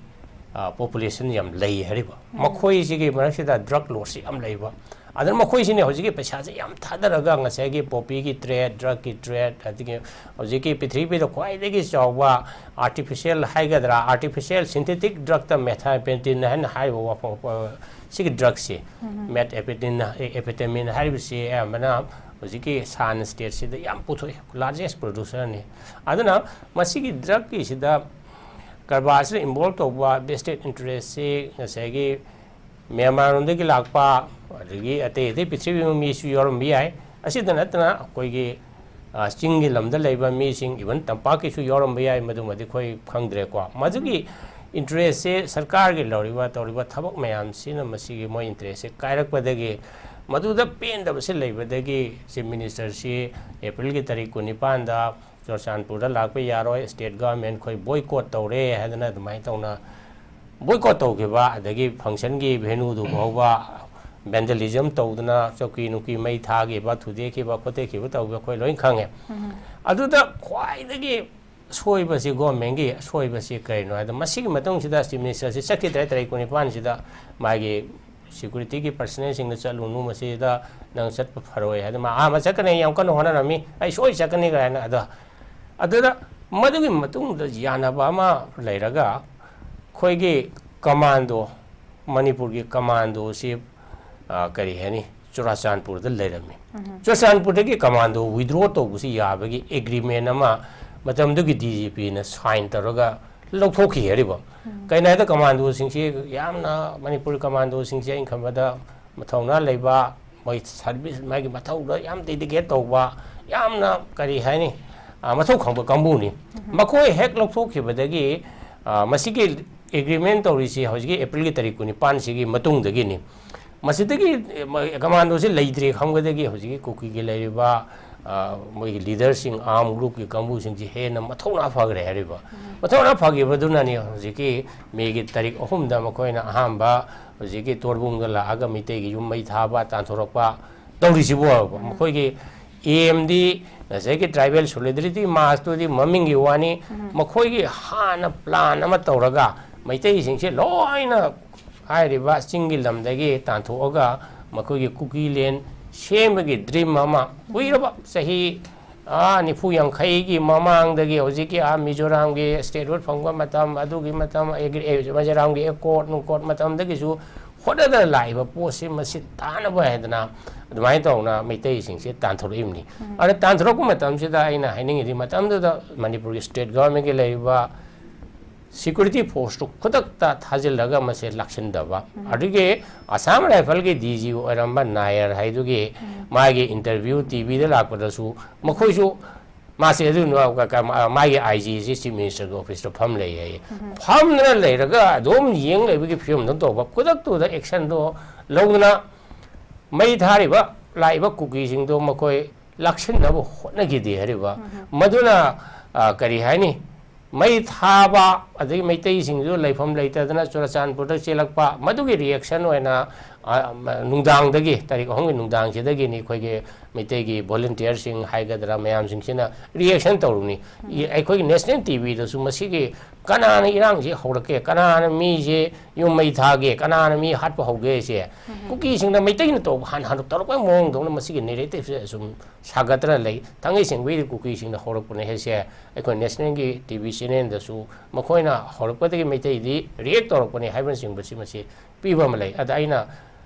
ꯑ, population ꯌꯥꯝ ꯂꯩ ꯍꯥꯏꯔꯤꯕ꯫ ꯃꯈꯣꯏꯁꯤꯒꯤ ꯃꯔꯛꯁꯤꯗ drug lord ꯁꯤ ꯌꯥꯝ ꯂꯩꯕ꯫ ꯑꯗꯨꯅ ꯃꯈꯣꯏꯁꯤꯅ ꯍꯧꯖꯤꯛꯀꯤ ꯄꯩꯁꯥꯁꯦ ꯌꯥꯝ ꯊꯥꯗꯔꯒ ꯉꯁꯥꯏꯒꯤ poppy ꯒꯤ trade, drug ꯀꯤ trade, ꯑꯗꯒꯤ ꯍꯧꯖꯤꯛꯀꯤ ꯄ꯭ꯔꯤꯊꯤꯕꯤꯗ ꯈ꯭ꯋꯥꯏꯗꯒꯤ ꯆꯥꯎꯕ, ꯑꯥꯔꯇꯤꯐꯤꯁꯤꯌꯦꯜ ꯍꯥꯏꯒꯗ꯭ꯔꯥ, ꯑꯥꯔꯇꯤꯐꯤꯁꯤꯌꯦꯜ ꯁꯤꯟꯊꯦꯇꯤꯛ ꯗ꯭ꯔꯛꯇ ꯃꯦꯊꯥꯝꯐꯦꯇꯥꯃꯤꯟ ꯍꯥꯏꯅ ꯍꯥꯏꯔꯤꯕ ꯋꯥꯐꯝ, ꯑ, ꯁꯤꯒꯤ ꯗ꯭ꯔꯛꯁꯤ, ꯃꯦꯊꯥꯝꯐꯦꯇꯥꯃꯤꯟ, ꯑꯦ, ꯑꯦꯝꯐꯦꯇꯥꯃꯤꯟ ꯍꯥꯏꯔꯤꯕꯁꯤ ꯑꯌꯥꯝꯕꯅ ꯍꯧꯖꯤꯛꯀꯤ ꯁꯥꯟ ꯁ꯭ꯇꯦꯠꯁꯤꯗ ꯌꯥꯝ ꯄꯨꯊꯣꯛꯏ, ꯂꯥꯔꯖꯦꯁ ꯄ꯭ꯔꯣꯗ꯭ꯌꯨꯁꯔꯅꯤ꯫ ꯑꯗꯨꯅ ꯃꯁꯤꯒꯤ ꯗ꯭ꯔꯛꯀꯤꯁꯤꯗ ꯀꯔꯕꯥꯔꯁꯤꯗ ꯏꯟꯚꯣꯜꯕ ꯇꯧꯕ ꯚꯦꯁꯇꯦꯠ ꯏꯟꯇꯔꯦꯁꯁꯤ ꯉꯁꯥꯏꯒꯤ ꯃ꯭ꯌꯥꯟꯃꯥꯔ ꯂꯣꯝꯗꯒꯤ ꯂꯥꯛꯄ, ꯑꯗꯒꯤ ꯑꯇꯩ ꯑꯇꯩ ꯄ꯭ꯔꯤꯊꯤꯕꯤꯒꯤ ꯃꯤꯁꯨ ꯌꯥꯎꯔꯝꯕ ꯌꯥꯏ꯫ ꯑꯁꯤꯗ ꯅꯠꯇꯅ ꯑꯩꯈꯣꯏꯒꯤ, ꯑ, ꯆꯤꯡꯒꯤ ꯂꯝꯗ ꯂꯩꯕ ꯃꯤꯁꯤꯡ, even ꯇꯝꯄꯥꯛꯀꯤꯁꯨ ꯌꯥꯎꯔꯝꯕ ꯌꯥꯏ, ꯃꯗꯨꯃꯗꯤ ꯑꯩꯈꯣꯏ ꯈꯪꯗ꯭ꯔꯦꯀꯣ꯫ ꯃꯗꯨꯒꯤ ꯏꯟꯇꯔꯦꯁꯁꯦ ꯁꯔꯀꯥꯔꯒꯤ ꯂꯧꯔꯤꯕ, ꯇꯧꯔꯤꯕ ꯊꯕꯛ ꯃꯌꯥꯝꯁꯤꯅ ꯃꯁꯤꯒꯤ ꯃꯣꯏ ꯏꯟꯇꯔꯦꯁꯁꯦ ꯀꯥꯏꯔꯛꯄꯗꯒꯤ, ꯃꯗꯨꯗ ꯄꯦꯟꯗꯕꯁꯦ ꯂꯩꯕꯗꯒꯤ ꯆꯤꯐ ꯃꯤꯅꯤꯁꯇꯔꯁꯤ ꯑꯦꯄ꯭ꯔꯤꯜꯒꯤ ꯇꯥꯔꯤꯛ ꯀꯨꯟꯅꯤꯄꯥꯟꯗ ꯆꯨꯔꯆꯥꯟꯄꯨꯔꯗ ꯂꯥꯛꯄ ꯌꯥꯔꯣꯏ, ꯁ꯭ꯇꯦꯠ ꯒꯚꯔꯟꯃꯦꯟ ꯑꯩꯈꯣꯏ ꯕꯣꯏꯀꯣꯠ ꯇꯧꯔꯦ ꯍꯥꯏꯗꯅ ꯑꯗꯨꯃꯥꯏꯅ ꯇꯧꯅ ꯕꯣꯏꯀꯣꯠ ꯇꯧꯈꯤꯕ, ꯑꯗꯒꯤ ꯐꯪꯁꯟꯒꯤ ꯚꯦꯅꯨꯗꯨ ꯐꯥꯎꯕ ꯚꯦꯟꯗꯂꯤꯖꯝ ꯇꯧꯗꯅ ꯆꯧꯀꯤ ꯅꯨꯡꯀꯤ ꯃꯩ ꯊꯥꯈꯤꯕ, ꯊꯨꯗꯦꯛꯈꯤꯕ ꯈꯣꯠꯇꯦꯛꯈꯤꯕ ꯇꯧꯕ ꯑꯩꯈꯣꯏ ꯂꯣꯏ ꯈꯪꯉꯦ꯫ ꯑꯗꯨꯗ ꯈ꯭ꯋꯥꯏꯗꯒꯤ ꯁꯣꯏꯕꯁꯤ, ꯒꯣꯔꯃꯦꯟꯒꯤ ꯑꯁꯣꯏꯕꯁꯤ ꯀꯔꯤꯅꯣ ꯍꯥꯏꯗ, ꯃꯁꯤꯒꯤ ꯃꯇꯨꯡꯁꯤꯗ ꯆꯤꯐ ꯃꯤꯅꯤꯁꯇꯔꯁꯤ ꯆꯠꯈꯤꯗ꯭ꯔꯦ, ꯇꯥꯔꯤꯛ ꯀꯨꯟꯅꯤꯄꯥꯟꯁꯤꯗ ꯃꯥꯒꯤ ꯁꯦꯀ꯭ꯌꯨꯔꯤꯇꯤꯒꯤ ꯄꯔꯁꯅꯦꯜꯁꯤꯡꯗ ꯆꯠꯂꯨꯅꯨ, ꯃꯁꯤꯗ ꯅꯪ ꯆꯠꯄ ꯐꯔꯣꯏ ꯍꯥꯏꯗꯅ ꯃꯥ ꯑꯍꯥꯟꯕ ꯆꯠꯀꯅꯤ, ꯌꯥꯝ ꯀꯟꯅ ꯍꯣꯠꯅꯔꯝꯃꯤ, ꯑꯩ ꯁꯣꯏ ꯆꯠꯀꯅꯤ ꯀꯥꯏꯅ꯫ ꯑꯗꯣ ꯑꯗꯨꯗ ꯃꯗꯨꯒꯤ ꯃꯇꯨꯡꯗ ꯌꯥꯅꯕ ꯑꯃ ꯂꯩꯔꯒ ꯑꯩꯈꯣꯏꯒꯤ ꯀꯃꯥꯟꯗꯣ, ꯃꯅꯤꯄꯨꯔꯒꯤ ꯀꯃꯥꯟꯗꯣꯁꯤ, ꯑ, ꯀꯔꯤ ꯍꯥꯏꯅꯤ, ꯆꯨꯔꯥꯆꯥꯟꯄꯨꯔꯗ ꯂꯩꯔꯝꯃꯤ꯫ ꯆꯨꯔꯥꯆꯥꯟꯄꯨꯔꯗꯒꯤ ꯀꯃꯥꯟꯗꯣ ꯋꯤꯗ꯭ꯔꯣ ꯇꯧꯕꯁꯤ ꯌꯥꯕꯒꯤ ꯑꯦꯒ꯭ꯔꯤꯃꯦꯟ ꯑꯃ ꯃꯇꯝꯗꯨꯒꯤ ꯗꯤ ꯖꯤ ꯄꯤꯅ ꯁꯥꯏꯟ ꯇꯧꯔꯒ ꯂꯧꯊꯣꯛꯈꯤ ꯍꯥꯏꯔꯤꯕ꯫ ꯀꯩꯅꯣ ꯍꯥꯏꯗ ꯀꯃꯥꯟꯗꯣꯁꯤꯡꯁꯤ ꯌꯥꯝꯅ, ꯃꯅꯤꯄꯨꯔ ꯀꯃꯥꯟꯗꯣꯁꯤꯡꯁꯤ ꯑꯩꯅ ꯈꯟꯕꯗ ꯃꯊꯧꯅꯥ ꯂꯩꯕ, ꯃꯣꯏ ꯁꯥꯔꯚꯤꯁ, ꯃꯥꯒꯤ ꯃꯊꯧꯗ ꯌꯥꯝ ꯗꯦꯗꯤꯀꯦꯠ ꯇꯧꯕ, ꯌꯥꯝꯅ ꯀꯔꯤ ꯍꯥꯏꯅꯤ, ꯑ, ꯃꯊꯧ ꯈꯪꯕ ꯀꯥꯡꯕꯨꯅꯤ꯫ ꯃꯈꯣꯏ ꯍꯦꯛ ꯂꯧꯊꯣꯛꯈꯤꯕꯗꯒꯤ, ꯑ, ꯃꯁꯤꯒꯤ ꯑꯦꯒ꯭ꯔꯤꯃꯦꯟ ꯇꯧꯔꯤꯁꯤ ꯍꯧꯖꯤꯛꯀꯤ ꯑꯦꯄ꯭ꯔꯤꯜꯒꯤ ꯇꯥꯔꯤꯛ ꯀꯨꯟꯅꯤꯄꯥꯟꯁꯤꯒꯤ ꯃꯇꯨꯡꯗꯒꯤꯅꯤ꯫ ꯃꯁꯤꯗꯒꯤ, ꯑ, ꯀꯃꯥꯟꯗꯣꯁꯤ ꯂꯩꯇ꯭ꯔꯦ ꯈꯪꯕꯗꯒꯤ ꯍꯧꯖꯤꯛꯀꯤ ꯀꯨꯀꯤꯒꯤ ꯂꯩꯔꯤꯕ, ꯑ, ꯃꯣꯏꯒꯤ ꯂꯤꯗꯔꯁꯤꯡ, ꯑꯥꯔꯝ ꯒ꯭ꯔꯨꯞꯀꯤ ꯀꯥꯡꯕꯨꯁꯤꯡꯁꯤ ꯍꯦꯟꯅ ꯃꯊꯧꯅꯥ ꯐꯈ꯭ꯔꯦ ꯍꯥꯏꯔꯤꯕ꯫ ꯃꯊꯧꯅꯥ ꯐꯈꯤꯕꯗꯨꯅꯅꯤ ꯍꯧꯖꯤꯛꯀꯤ ꯃꯦꯒꯤ ꯇꯥꯔꯤꯛ ꯑꯍꯨꯝꯗ ꯃꯈꯣꯏꯅ ꯑꯍꯥꯟꯕ ꯍꯧꯖꯤꯛꯀꯤ ꯇꯣꯔꯕꯨꯡꯗ ꯂꯥꯛꯑꯒ ꯃꯩꯇꯩꯒꯤ ꯌꯨꯝ ꯃꯩ ꯊꯥꯕ, ꯇꯥꯟꯊꯣꯔꯛꯄ ꯇꯧꯔꯤꯁꯤꯕꯨ꯫ ꯃꯈꯣꯏꯒꯤ ꯑꯦꯝꯗꯤ ꯉꯁꯥꯏꯒꯤ ꯇ꯭ꯔꯥꯏꯕꯦꯜ ꯁꯣꯂꯤꯗꯔꯤꯇꯤ ꯃꯥꯔꯆꯇꯨꯗꯤ ꯃꯃꯤꯡꯒꯤ ꯋꯥꯅꯤ꯫ ꯃꯈꯣꯏꯒꯤ ꯍꯥꯟꯅ ꯄ꯭ꯂꯥꯟ ꯑꯃ ꯇꯧꯔꯒ ꯃꯩꯇꯩꯁꯤꯡꯁꯦ ꯂꯣꯏꯅ ꯍꯥꯏꯔꯤꯕ ꯆꯤꯡꯒꯤ ꯂꯝꯗꯒꯤ ꯇꯥꯟꯊꯣꯛꯑꯒ ꯃꯈꯣꯏꯒꯤ ꯀꯨꯀꯤ ꯂꯦꯟ ꯁꯦꯝꯕꯒꯤ ꯗ꯭ꯔꯤꯝ ꯑꯃ ꯀꯨꯏꯔꯕ ꯆꯍꯤ ꯑꯥ, ꯅꯤꯐꯨ ꯌꯥꯡꯈꯩꯒꯤ ꯃꯃꯥꯡꯗꯒꯤ ꯍꯧꯖꯤꯛꯀꯤ, ꯑꯥ, ꯃꯤꯖꯣꯔꯥꯝꯒꯤ statehood ꯐꯪꯕ ꯃꯇꯝ, ꯑꯗꯨꯒꯤ ꯃꯇꯝ, ꯑꯦꯒ꯭ꯔꯤ-, ꯑꯦ, ꯃꯤꯖꯣꯔꯥꯝꯒꯤ accord ꯅꯨꯡꯀꯣꯠ ꯃꯇꯝꯗꯒꯤꯁꯨ ꯍꯣꯠꯅꯗꯅ ꯂꯥꯛꯏꯕ ꯄꯣꯠꯁꯤ ꯃꯁꯤ ꯇꯥꯅꯕ ꯍꯥꯏꯗꯅ ꯑꯗꯨꯃꯥꯏꯅ ꯇꯧꯅ ꯃꯩꯇꯩꯁꯤꯡꯁꯦ ꯇꯥꯟꯊꯣꯔꯛꯏꯕꯅꯤ꯫ ꯑꯗ ꯇꯥꯟꯊꯣꯔꯛꯄ ꯃꯇꯝꯁꯤꯗ ꯑꯩꯅ ꯍꯥꯏꯅꯤꯡꯉꯤꯗꯤ, ꯃꯇꯝꯗꯨꯗ ꯃꯅꯤꯄꯨꯔꯒꯤ state government ꯀꯤ ꯂꯩꯔꯤꯕ security force ꯇꯨ ꯈꯨꯗꯛꯇ ꯊꯥꯖꯤꯜꯂꯒ ꯃꯁꯦ ꯂꯥꯛꯁꯤꯟꯗꯕ꯫ ꯑꯗꯨꯒꯤ Assam Rifle ꯒꯤ D G ꯑꯣꯏꯔꯝꯕ ꯅꯥꯌꯔ ꯍꯥꯏꯗꯨꯒꯤ ꯃꯥꯒꯤ interview T V ꯗ ꯂꯥꯛꯄꯗꯁꯨ ꯃꯈꯣꯏꯁꯨ ꯃꯥꯁꯦ ꯑꯗꯨ ꯅꯨ-, ꯀ-, ꯀ-, ꯃꯥ-, ꯃꯥꯒꯤ I G ꯁꯤ Chief Minister ꯒꯤ office ꯇ ꯐꯝ ꯂꯩ ꯍꯥꯏꯌꯦ꯫ ꯐꯝꯗꯅ ꯂꯩꯔꯒ ꯑꯗꯨꯝ ꯌꯦꯡ ꯂꯩꯕꯒꯤ ꯐꯤꯕꯝꯗ ꯇꯧꯕ, ꯈꯨꯗꯛꯇꯨꯗ action ꯗꯣ ꯂꯧꯗꯅ ꯃꯩ ꯊꯥꯔꯤꯕ ꯂꯥꯛꯏꯕ ꯀꯨꯀꯤꯁꯤꯡꯗꯣ ꯃꯈꯣꯏ ꯂꯥꯛꯁꯤꯟꯅꯕ ꯍꯣꯠꯅꯈꯤꯗꯦ ꯍꯥꯏꯔꯤꯕ꯫ ꯃꯗꯨꯅ, ꯑ, ꯀꯔꯤ ꯍꯥꯏꯅꯤ, ꯃꯩ ꯊꯥꯕ ꯑꯗꯒꯤ ꯃꯩꯇꯩꯁꯤꯡꯁꯨ ꯂꯩꯐꯝ ꯂꯩꯇꯗꯅ ꯆꯨꯔꯆꯥꯟꯄꯨꯔꯗ ꯆꯦꯜꯂꯛꯄ, ꯃꯗꯨꯒꯤ reaction ꯑꯣꯏꯅ, ꯑ, ꯅꯨꯡꯗꯥꯡꯗꯒꯤ, ꯇꯥꯔꯤꯛ ꯑꯍꯨꯝꯒꯤ ꯅꯨꯡꯗꯥꯡꯁꯤꯗꯒꯤꯅꯤ ꯑꯩꯈꯣꯏꯒꯤ ꯃꯩꯇꯩꯒꯤ volunteer ꯁꯤꯡ ꯍꯥꯏꯒꯗ꯭ꯔꯥ, ꯃꯌꯥꯝꯁꯤꯡꯁꯤꯅ reaction ꯇꯧꯔꯨꯅꯤ꯫ ꯏ-, ꯑꯩꯈꯣꯏꯒꯤ national T V ꯗꯁꯨ ꯃꯁꯤꯒꯤ ꯀꯅꯥꯅ ꯏꯔꯥꯡꯁꯤ ꯍꯧꯔꯛꯀꯦ, ꯀꯅꯥꯅ ꯃꯤꯁꯦ ꯌꯨꯝ ꯃꯩ ꯊꯥꯒꯦ, ꯀꯅꯥꯅ ꯃꯤ ꯍꯥꯠꯄ ꯍꯧꯒꯦ ꯁꯦ, ꯀꯨꯀꯤꯁꯤꯡꯅ ꯃꯩꯇꯩꯅ ꯇꯧꯕ ꯍꯥꯟꯅ ꯍꯥꯟꯅ ꯇꯧꯔꯛꯄꯒꯤ ꯃꯑꯣꯡꯗꯧꯅ ꯃꯁꯤꯒꯤ narrative ꯁꯦ ꯑꯁꯨꯝ ꯁꯥꯒꯠꯇꯅ ꯂꯩ꯫ ꯊꯥꯡꯒꯩ ꯁꯦꯡꯕꯒꯤꯗꯤ ꯀꯨꯀꯤꯁꯤꯡꯅ ꯍꯧꯔꯛꯄꯅꯦ ꯍꯥꯏꯁꯦ ꯑꯩꯈꯣꯏ national ꯒꯤ T V channel ꯗꯁꯨ ꯃꯈꯣꯏꯅ ꯍꯧꯔꯛꯄꯗꯒꯤ ꯃꯩꯇꯩꯗꯤ react ꯇꯧꯔꯛꯄꯅꯦ ꯍꯥꯏꯕꯅꯆꯤꯡꯕꯁꯤ ꯃꯁꯤ ꯄꯤꯕ ꯑꯃ ꯂꯩ꯫ ꯑꯗ ꯑꯩꯅ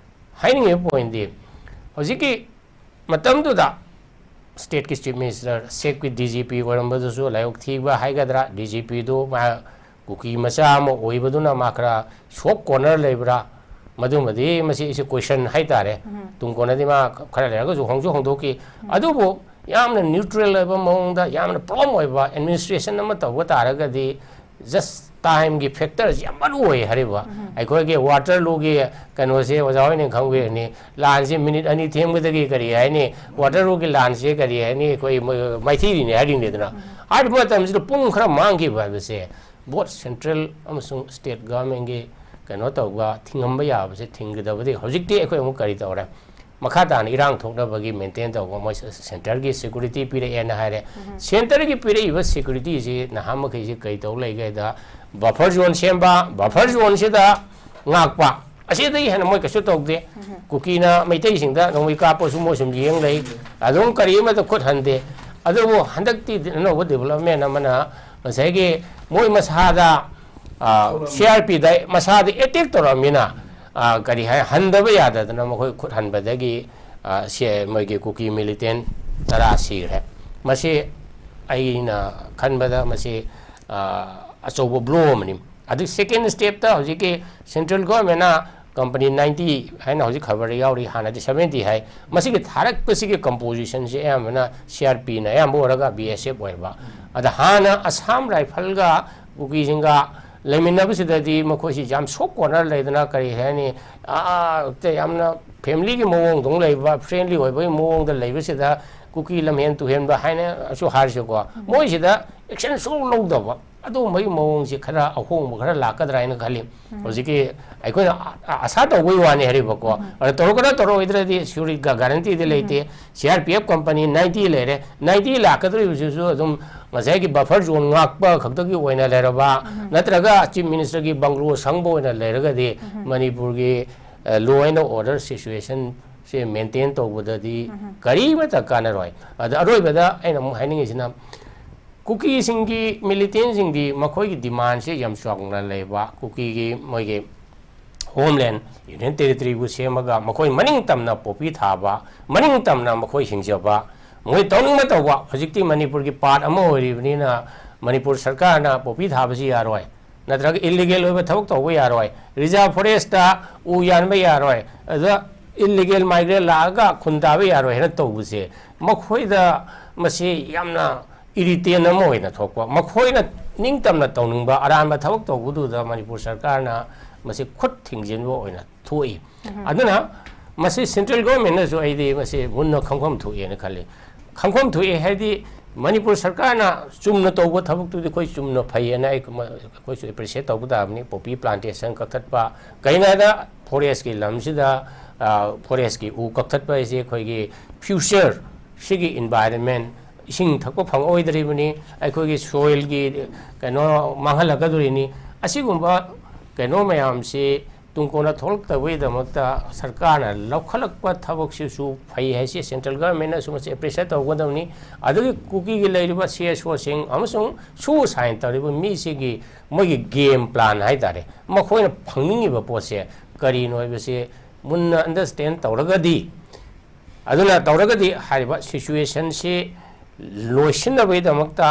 ꯍꯥꯏꯅꯤꯡꯉꯤꯕ point ꯗꯤ, ꯍꯧꯖꯤꯛꯀꯤ ꯃꯇꯝꯗꯨꯗ state ꯀꯤ Chief Minister, SAFE ꯀꯤ D G P ꯑꯣꯏꯔꯝꯕꯗꯨꯁꯨ ꯂꯥꯏꯕꯛ ꯊꯤꯕ ꯍꯥꯏꯒꯗ꯭ꯔꯥ, D G P ꯗꯨ ꯃꯥ ꯀꯨꯀꯤ ꯃꯆꯥ ꯑꯃ ꯑꯣꯏꯕꯗꯨꯅ ꯃꯥ ꯈꯔ soft corner ꯂꯩꯕ꯭ꯔꯥ, ꯃꯗꯨꯃꯗꯤ ꯃꯁꯤ ꯑꯩꯁꯦ question ꯍꯥꯏꯇꯥꯔꯦ꯫ ꯇꯨꯡ ꯀꯣꯟꯅꯗꯤ ꯃꯥ ꯈꯔ ꯂꯩꯔꯒꯁꯨ ꯍꯣꯡꯁꯨ ꯍꯣꯡꯗꯣꯛꯈꯤ꯫ ꯑꯗꯨꯕꯨ ꯌꯥꯝꯅ neutral ꯑꯣꯏꯕ ꯃꯑꯣꯡꯗ, ꯌꯥꯝꯅ firm ꯑꯣꯏꯕ administration ꯑꯃ ꯇꯧꯕ ꯇꯥꯔꯒꯗꯤ, just time ꯒꯤ factor ꯁꯤ ꯌꯥꯝ ꯃꯔꯨ ꯑꯣꯏ ꯍꯥꯏꯔꯤꯕ꯫ ꯑꯩꯈꯣꯏꯒꯤ Waterloo ꯒꯤ ꯀꯩꯅꯣꯁꯦ ꯑꯣꯖꯥ ꯍꯣꯏꯅ ꯈꯪꯕꯤꯔꯅꯤ, ꯂꯥꯟꯁꯦ minute ꯑꯅꯤ ꯊꯦꯡꯕꯗꯒꯤ ꯀꯔꯤ ꯍꯥꯏꯅꯤ, Waterloo ꯒꯤ ꯂꯥꯟꯁꯦ ꯀꯔꯤ ꯍꯥꯏꯅꯤ, ꯑꯩꯈꯣꯏ ꯃ-, ꯃꯥꯏꯊꯤꯔꯤꯅꯤ ꯍꯥꯏꯔꯤꯅꯤꯗꯅ꯫ ꯍꯥꯏꯔꯤꯕ ꯃꯇꯝꯁꯤꯗ ꯄꯨꯡ ꯈꯔ ꯃꯥꯡꯈꯤꯕ ꯍꯥꯏꯕꯁꯦ, both central ꯑꯃꯁꯨꯡ state government ꯒꯤ ꯀꯩꯅꯣ ꯇꯧꯕ, ꯊꯤꯡꯉꯝꯕ ꯌꯥꯕꯁꯦ ꯊꯤꯡꯒꯗꯕꯗꯤ ꯍꯧꯖꯤꯛꯇꯤ ꯑꯩꯈꯣꯏ ꯑꯃꯨꯛ ꯀꯔꯤ ꯇꯧꯔꯦ? ꯃꯈꯥ ꯇꯥꯅ ꯏꯔꯥꯡ ꯊꯣꯛꯅꯕꯒꯤ maintain ꯇꯧꯕ ꯃꯣꯏ ꯁ-, centre ꯒꯤ security ꯄꯤꯔꯛꯑꯦꯅ ꯍꯥꯏꯔꯦ꯫ Centre ꯒꯤ ꯄꯤꯔꯛꯏꯕ security ꯁꯤ ꯅꯍꯥ ꯃꯈꯩꯁꯤ ꯀꯔꯤ ꯇꯧ ꯂꯩꯒꯦꯗ, buffer zone ꯁꯦꯝꯕ, buffer zone ꯁꯤꯗ ꯉꯥꯛꯄ, ꯑꯁꯤꯗꯒꯤ ꯍꯦꯟꯅ ꯃꯣꯏ ꯀꯩꯁꯨ ꯇꯧꯗꯦ꯫ ꯀꯨꯀꯤꯅ ꯃꯩꯇꯩꯁꯤꯡꯗ ꯅꯣꯡꯃꯩ ꯀꯥꯞꯄꯁꯨ ꯃꯣꯏ ꯁꯨꯝ ꯌꯦꯡ ꯂꯩ, ꯑꯗꯨꯝ ꯀꯔꯤ ꯑꯃꯠꯇ ꯈꯨꯠ ꯍꯟꯗꯦ꯫ ꯑꯗꯨꯕꯨ ꯍꯟꯗꯛꯇꯤ ꯑꯅꯧꯕ development ꯑꯃꯅ ꯉꯁꯥꯏꯒꯤ ꯃꯣꯏ ꯃꯁꯥꯗ, ꯑ, C R P ꯗ ꯃꯁꯥꯗ attack ꯇꯧꯔꯛꯑꯃꯤꯅ, ꯑ, ꯀꯔꯤ ꯍꯥꯏ, ꯍꯟꯗꯕ ꯌꯥꯗꯗꯅ ꯃꯈꯣꯏ ꯈꯨꯠ ꯍꯟꯕꯗꯒꯤ, ꯑ, ꯁꯤ, ꯃꯣꯏꯒꯤ ꯀꯨꯀꯤ militant ꯇꯔꯥ ꯁꯤꯈ꯭ꯔꯦ꯫ ꯃꯁꯤ ꯑꯩꯅ ꯈꯟꯕꯗ ꯃꯁꯤ, ꯑ, ꯑꯆꯧꯕ blow ꯑꯃꯅꯤ꯫ ꯑꯗꯨ second step ꯇ ꯍꯧꯖꯤꯛꯀꯤ central government ꯅ company ninety ꯍꯥꯏꯅ ꯍꯧꯖꯤꯛ ꯈꯕꯔꯗ ꯌꯥꯎꯔꯤ, ꯍꯥꯟꯅꯗꯤ seventy ꯍꯥꯏ꯫ ꯃꯁꯤꯒꯤ ꯊꯥꯔꯛꯄꯁꯤꯒꯤ composition ꯁꯦ ꯑꯌꯥꯝꯕꯅ C R P ꯅ ꯑꯌꯥꯝꯕ ꯑꯣꯏꯔꯒ B S F ꯑꯣꯏꯔꯕ꯫ ꯑꯗ ꯍꯥꯟꯅ Assam Rifle ꯒ ꯀꯨꯀꯤꯁꯤꯡꯒ ꯂꯩꯃꯤꯟꯅꯕꯁꯤꯗꯗꯤ ꯃꯈꯣꯏꯁꯤ ꯌꯥꯝ soft corner ꯂꯩꯗꯅ, ꯀꯔꯤ ꯍꯥꯏꯅꯤ, ꯑꯥ, ꯌꯥꯝꯅ family ꯒꯤ ꯃꯑꯣꯡꯗꯧꯅ ꯂꯩꯕ, friendly ꯑꯣꯏꯕꯒꯤ ꯃꯑꯣꯡꯗ ꯂꯩꯕꯁꯤꯗ ꯀꯨꯀꯤ ꯂꯝꯍꯦꯟ ꯇꯨꯍꯦꯟꯕ ꯍꯥꯏꯅꯁꯨ ꯍꯥꯏꯔꯁꯨꯀꯣ, ꯃꯣꯏꯁꯤꯗ action ꯁꯨꯡꯂꯧ ꯂꯧꯗꯕ꯫ ꯑꯗꯨꯒꯨꯝꯕꯒꯤ ꯃꯑꯣꯡꯁꯦ ꯈꯔ ꯑꯍꯣꯡꯕ ꯈꯔ ꯂꯥꯛꯀꯗ꯭ꯔꯥ ꯍꯥꯏꯅ ꯈꯜꯂꯤ꯫ ꯍꯧꯖꯤꯛꯀꯤ ꯑꯩꯈꯣꯏꯅ ꯑ-, ꯑ-, ꯑꯁꯥ ꯇꯧꯕꯒꯤ ꯋꯥꯅꯤ ꯍꯥꯏꯔꯤꯕꯀꯣ꯫ ꯑꯗ ꯇꯧꯔꯛꯀꯗ꯭ꯔꯥ ꯇꯧꯔꯛꯑꯣꯏꯗ꯭ꯔꯗꯤ security ꯒ guarantee ꯗꯤ ꯂꯩꯇꯦ꯫ C R P F company ninety ꯂꯩꯔꯦ, ninety ꯂꯥꯛꯀꯗꯧꯔꯤꯕꯁꯤꯁꯨ ꯑꯗꯨꯝ ꯉꯁꯥꯏꯒꯤ buffer zone ꯉꯥꯛꯄ ꯈꯛꯇꯒꯤ ꯑꯣꯏꯅ ꯂꯩꯔꯕ, ꯅꯠꯇ꯭ꯔꯒ Chief Minister ꯒꯤ bungalow ꯁꯪꯕ ꯑꯣꯏꯅ ꯂꯩꯔꯒꯗꯤ ꯃꯅꯤꯄꯨꯔꯒꯤ, ꯑ, law and order situation say maintain ꯇꯧꯕꯗꯗꯤ ꯀꯔꯤꯃꯠꯇ ꯀꯥꯟꯅꯔꯣꯏ꯫ ꯑꯗ ꯑꯔꯣꯏꯕꯗ ꯑꯩꯅ ꯑꯃꯨꯛ ꯍꯥꯏꯅꯤꯡꯉꯤꯁꯤꯅ, ꯀꯨꯀꯤꯁꯤꯡꯒꯤ militant ꯁꯤꯡꯗꯤ ꯃꯈꯣꯏꯒꯤ demand ꯁꯦ ꯌꯥꯝ ꯆꯥꯎꯅ ꯂꯩꯕ, ꯀꯨꯀꯤꯒꯤ ꯃꯣꯏꯒꯤ homeland, Union Territory ꯕꯨ ꯁꯦꯝꯃꯒ ꯃꯈꯣꯏ ꯃꯅꯤꯡ ꯇꯝꯅ poppy ꯊꯥꯕ, ꯃꯅꯤꯡ ꯇꯝꯅ ꯃꯈꯣꯏ ꯍꯤꯡꯖꯕ, ꯃꯈꯣꯏ ꯇꯧꯅꯤꯡꯕ ꯇꯧꯕ꯫ ꯍꯧꯖꯤꯛꯇꯤ ꯃꯅꯤꯄꯨꯔꯒꯤ part ꯑꯃ ꯑꯣꯏꯔꯤꯕꯅꯤꯅ ꯃꯅꯤꯄꯨꯔ ꯁꯔꯀꯥꯔꯅ poppy ꯊꯥꯕꯁꯤ ꯌꯥꯔꯣꯏ, ꯅꯠꯇ꯭ꯔꯒ illegal ꯑꯣꯏꯕ ꯊꯕꯛ ꯇꯧꯕ ꯌꯥꯔꯣꯏ, reserve forest ꯇ ꯎ ꯌꯥꯟꯕ ꯌꯥꯔꯣꯏ, ꯑꯗꯨꯗ illegal migrant ꯂꯥꯛꯑꯒ ꯈꯨꯟ ꯇꯥꯕ ꯌꯥꯔꯣꯏ ꯍꯥꯏꯅ ꯇꯧꯕꯁꯦ ꯃꯈꯣꯏꯗ ꯃꯁꯤ ꯌꯥꯝꯅ irritant ꯑꯃ ꯑꯣꯏꯅ ꯊꯣꯛꯄ, ꯃꯈꯣꯏꯅ ꯅꯤꯡꯇꯝꯅ ꯇꯧꯅꯤꯡꯕ ꯑꯔꯥꯟꯕ ꯊꯕꯛ ꯇꯧꯕꯗꯨꯗ ꯃꯅꯤꯄꯨꯔ ꯁꯔꯀꯥꯔꯅ ꯃꯁꯤ ꯈꯨꯠ ꯊꯤꯡꯖꯤꯟꯕ ꯑꯣꯏꯅ ꯊꯣꯛꯏ꯫ ꯑꯗꯨꯅ ꯃꯁꯤ central government ꯅꯁꯨ ꯑꯩꯗꯤ ꯃꯁꯤ ꯃꯨꯟꯅ ꯈꯪꯐꯝ ꯊꯣꯛꯑꯦꯅ ꯈꯜꯂꯤ꯫ ꯈꯪꯐꯝ ꯊꯣꯛꯑꯦ ꯍꯥꯏꯗꯤ ꯃꯅꯤꯄꯨꯔ ꯁꯔꯀꯥꯔꯅ ꯆꯨꯝꯅ ꯇꯧꯕ ꯊꯕꯛꯇꯨꯗꯤ ꯑꯩꯈꯣꯏ ꯆꯨꯝꯅ ꯐꯩꯌꯦꯅ ꯑꯩ, ꯑꯩꯈꯣꯏꯁꯨ appreciate ꯇꯧꯕ ꯇꯥꯕꯅꯤ꯫ Poppy plantation ꯀꯛꯊꯠꯄ, ꯀꯩꯅꯣꯗ forest ꯀꯤ ꯂꯝꯁꯤꯗ, ꯑ, forest ꯀꯤ ꯎ ꯀꯛꯊꯠꯄ ꯍꯥꯏꯁꯦ ꯑꯩꯈꯣꯏꯒꯤ future ꯁꯤꯒꯤ environment, ꯏꯁꯤꯡ ꯊꯛꯄ ꯐꯪꯉꯛꯑꯣꯏꯗꯧꯔꯤꯕꯅꯤ, ꯑꯩꯈꯣꯏꯒꯤ soil ꯒꯤ ꯀꯩꯅꯣ ꯃꯥꯡꯍꯜꯂꯛꯀꯗꯧꯔꯤꯅꯤ꯫ ꯑꯁꯤꯒꯨꯝꯕ ꯀꯩꯅꯣ ꯃꯌꯥꯝꯁꯤ ꯇꯨꯡ ꯀꯣꯏꯅ ꯊꯣꯛꯂꯛꯇꯕꯒꯤꯗꯃꯛꯇ ꯁꯔꯀꯥꯔꯅ ꯂꯧꯈꯠꯂꯛꯄ ꯊꯕꯛꯁꯤꯁꯨ ꯐꯩ ꯍꯥꯏꯁꯤ ꯁꯦꯟꯇ꯭ꯔꯦꯜ ꯒꯚꯔꯟꯃꯦꯟꯅꯁꯨ ꯃꯁꯤ ꯑꯦꯄ꯭ꯔꯤꯁꯤꯌꯦꯠ ꯇꯧꯒꯗꯕꯅꯤ꯫ ꯑꯗꯒꯤ ꯀꯨꯀꯤꯒꯤ ꯂꯩꯔꯤꯕ ꯁꯤ ꯑꯦꯁ ꯑꯣꯁꯤꯡ ꯑꯃꯁꯨꯡ ꯁꯨ ꯁꯥꯏꯟ ꯇꯧꯔꯤꯕ ꯃꯤꯁꯤꯒꯤ ꯃꯣꯏꯒꯤ ꯒꯦꯝ ꯄ꯭ꯂꯥꯟ ꯍꯥꯏ ꯇꯥꯔꯦ, ꯃꯈꯣꯏꯅ ꯐꯪꯅꯤꯡꯉꯤꯕ ꯄꯣꯠꯁꯦ ꯀꯔꯤꯅꯣ ꯍꯥꯏꯕꯁꯤ ꯃꯨꯟꯅ ꯑꯟꯗꯔꯁꯇꯦꯟ ꯇꯧꯔꯒꯗꯤ, ꯑꯗꯨꯅ ꯇꯧꯔꯒꯗꯤ ꯍꯥꯏꯔꯤꯕ ꯁꯤꯆꯨꯋꯦꯁꯟꯁꯤ ꯂꯣꯏꯁꯤꯟꯅꯕꯒꯤꯗꯃꯛꯇ,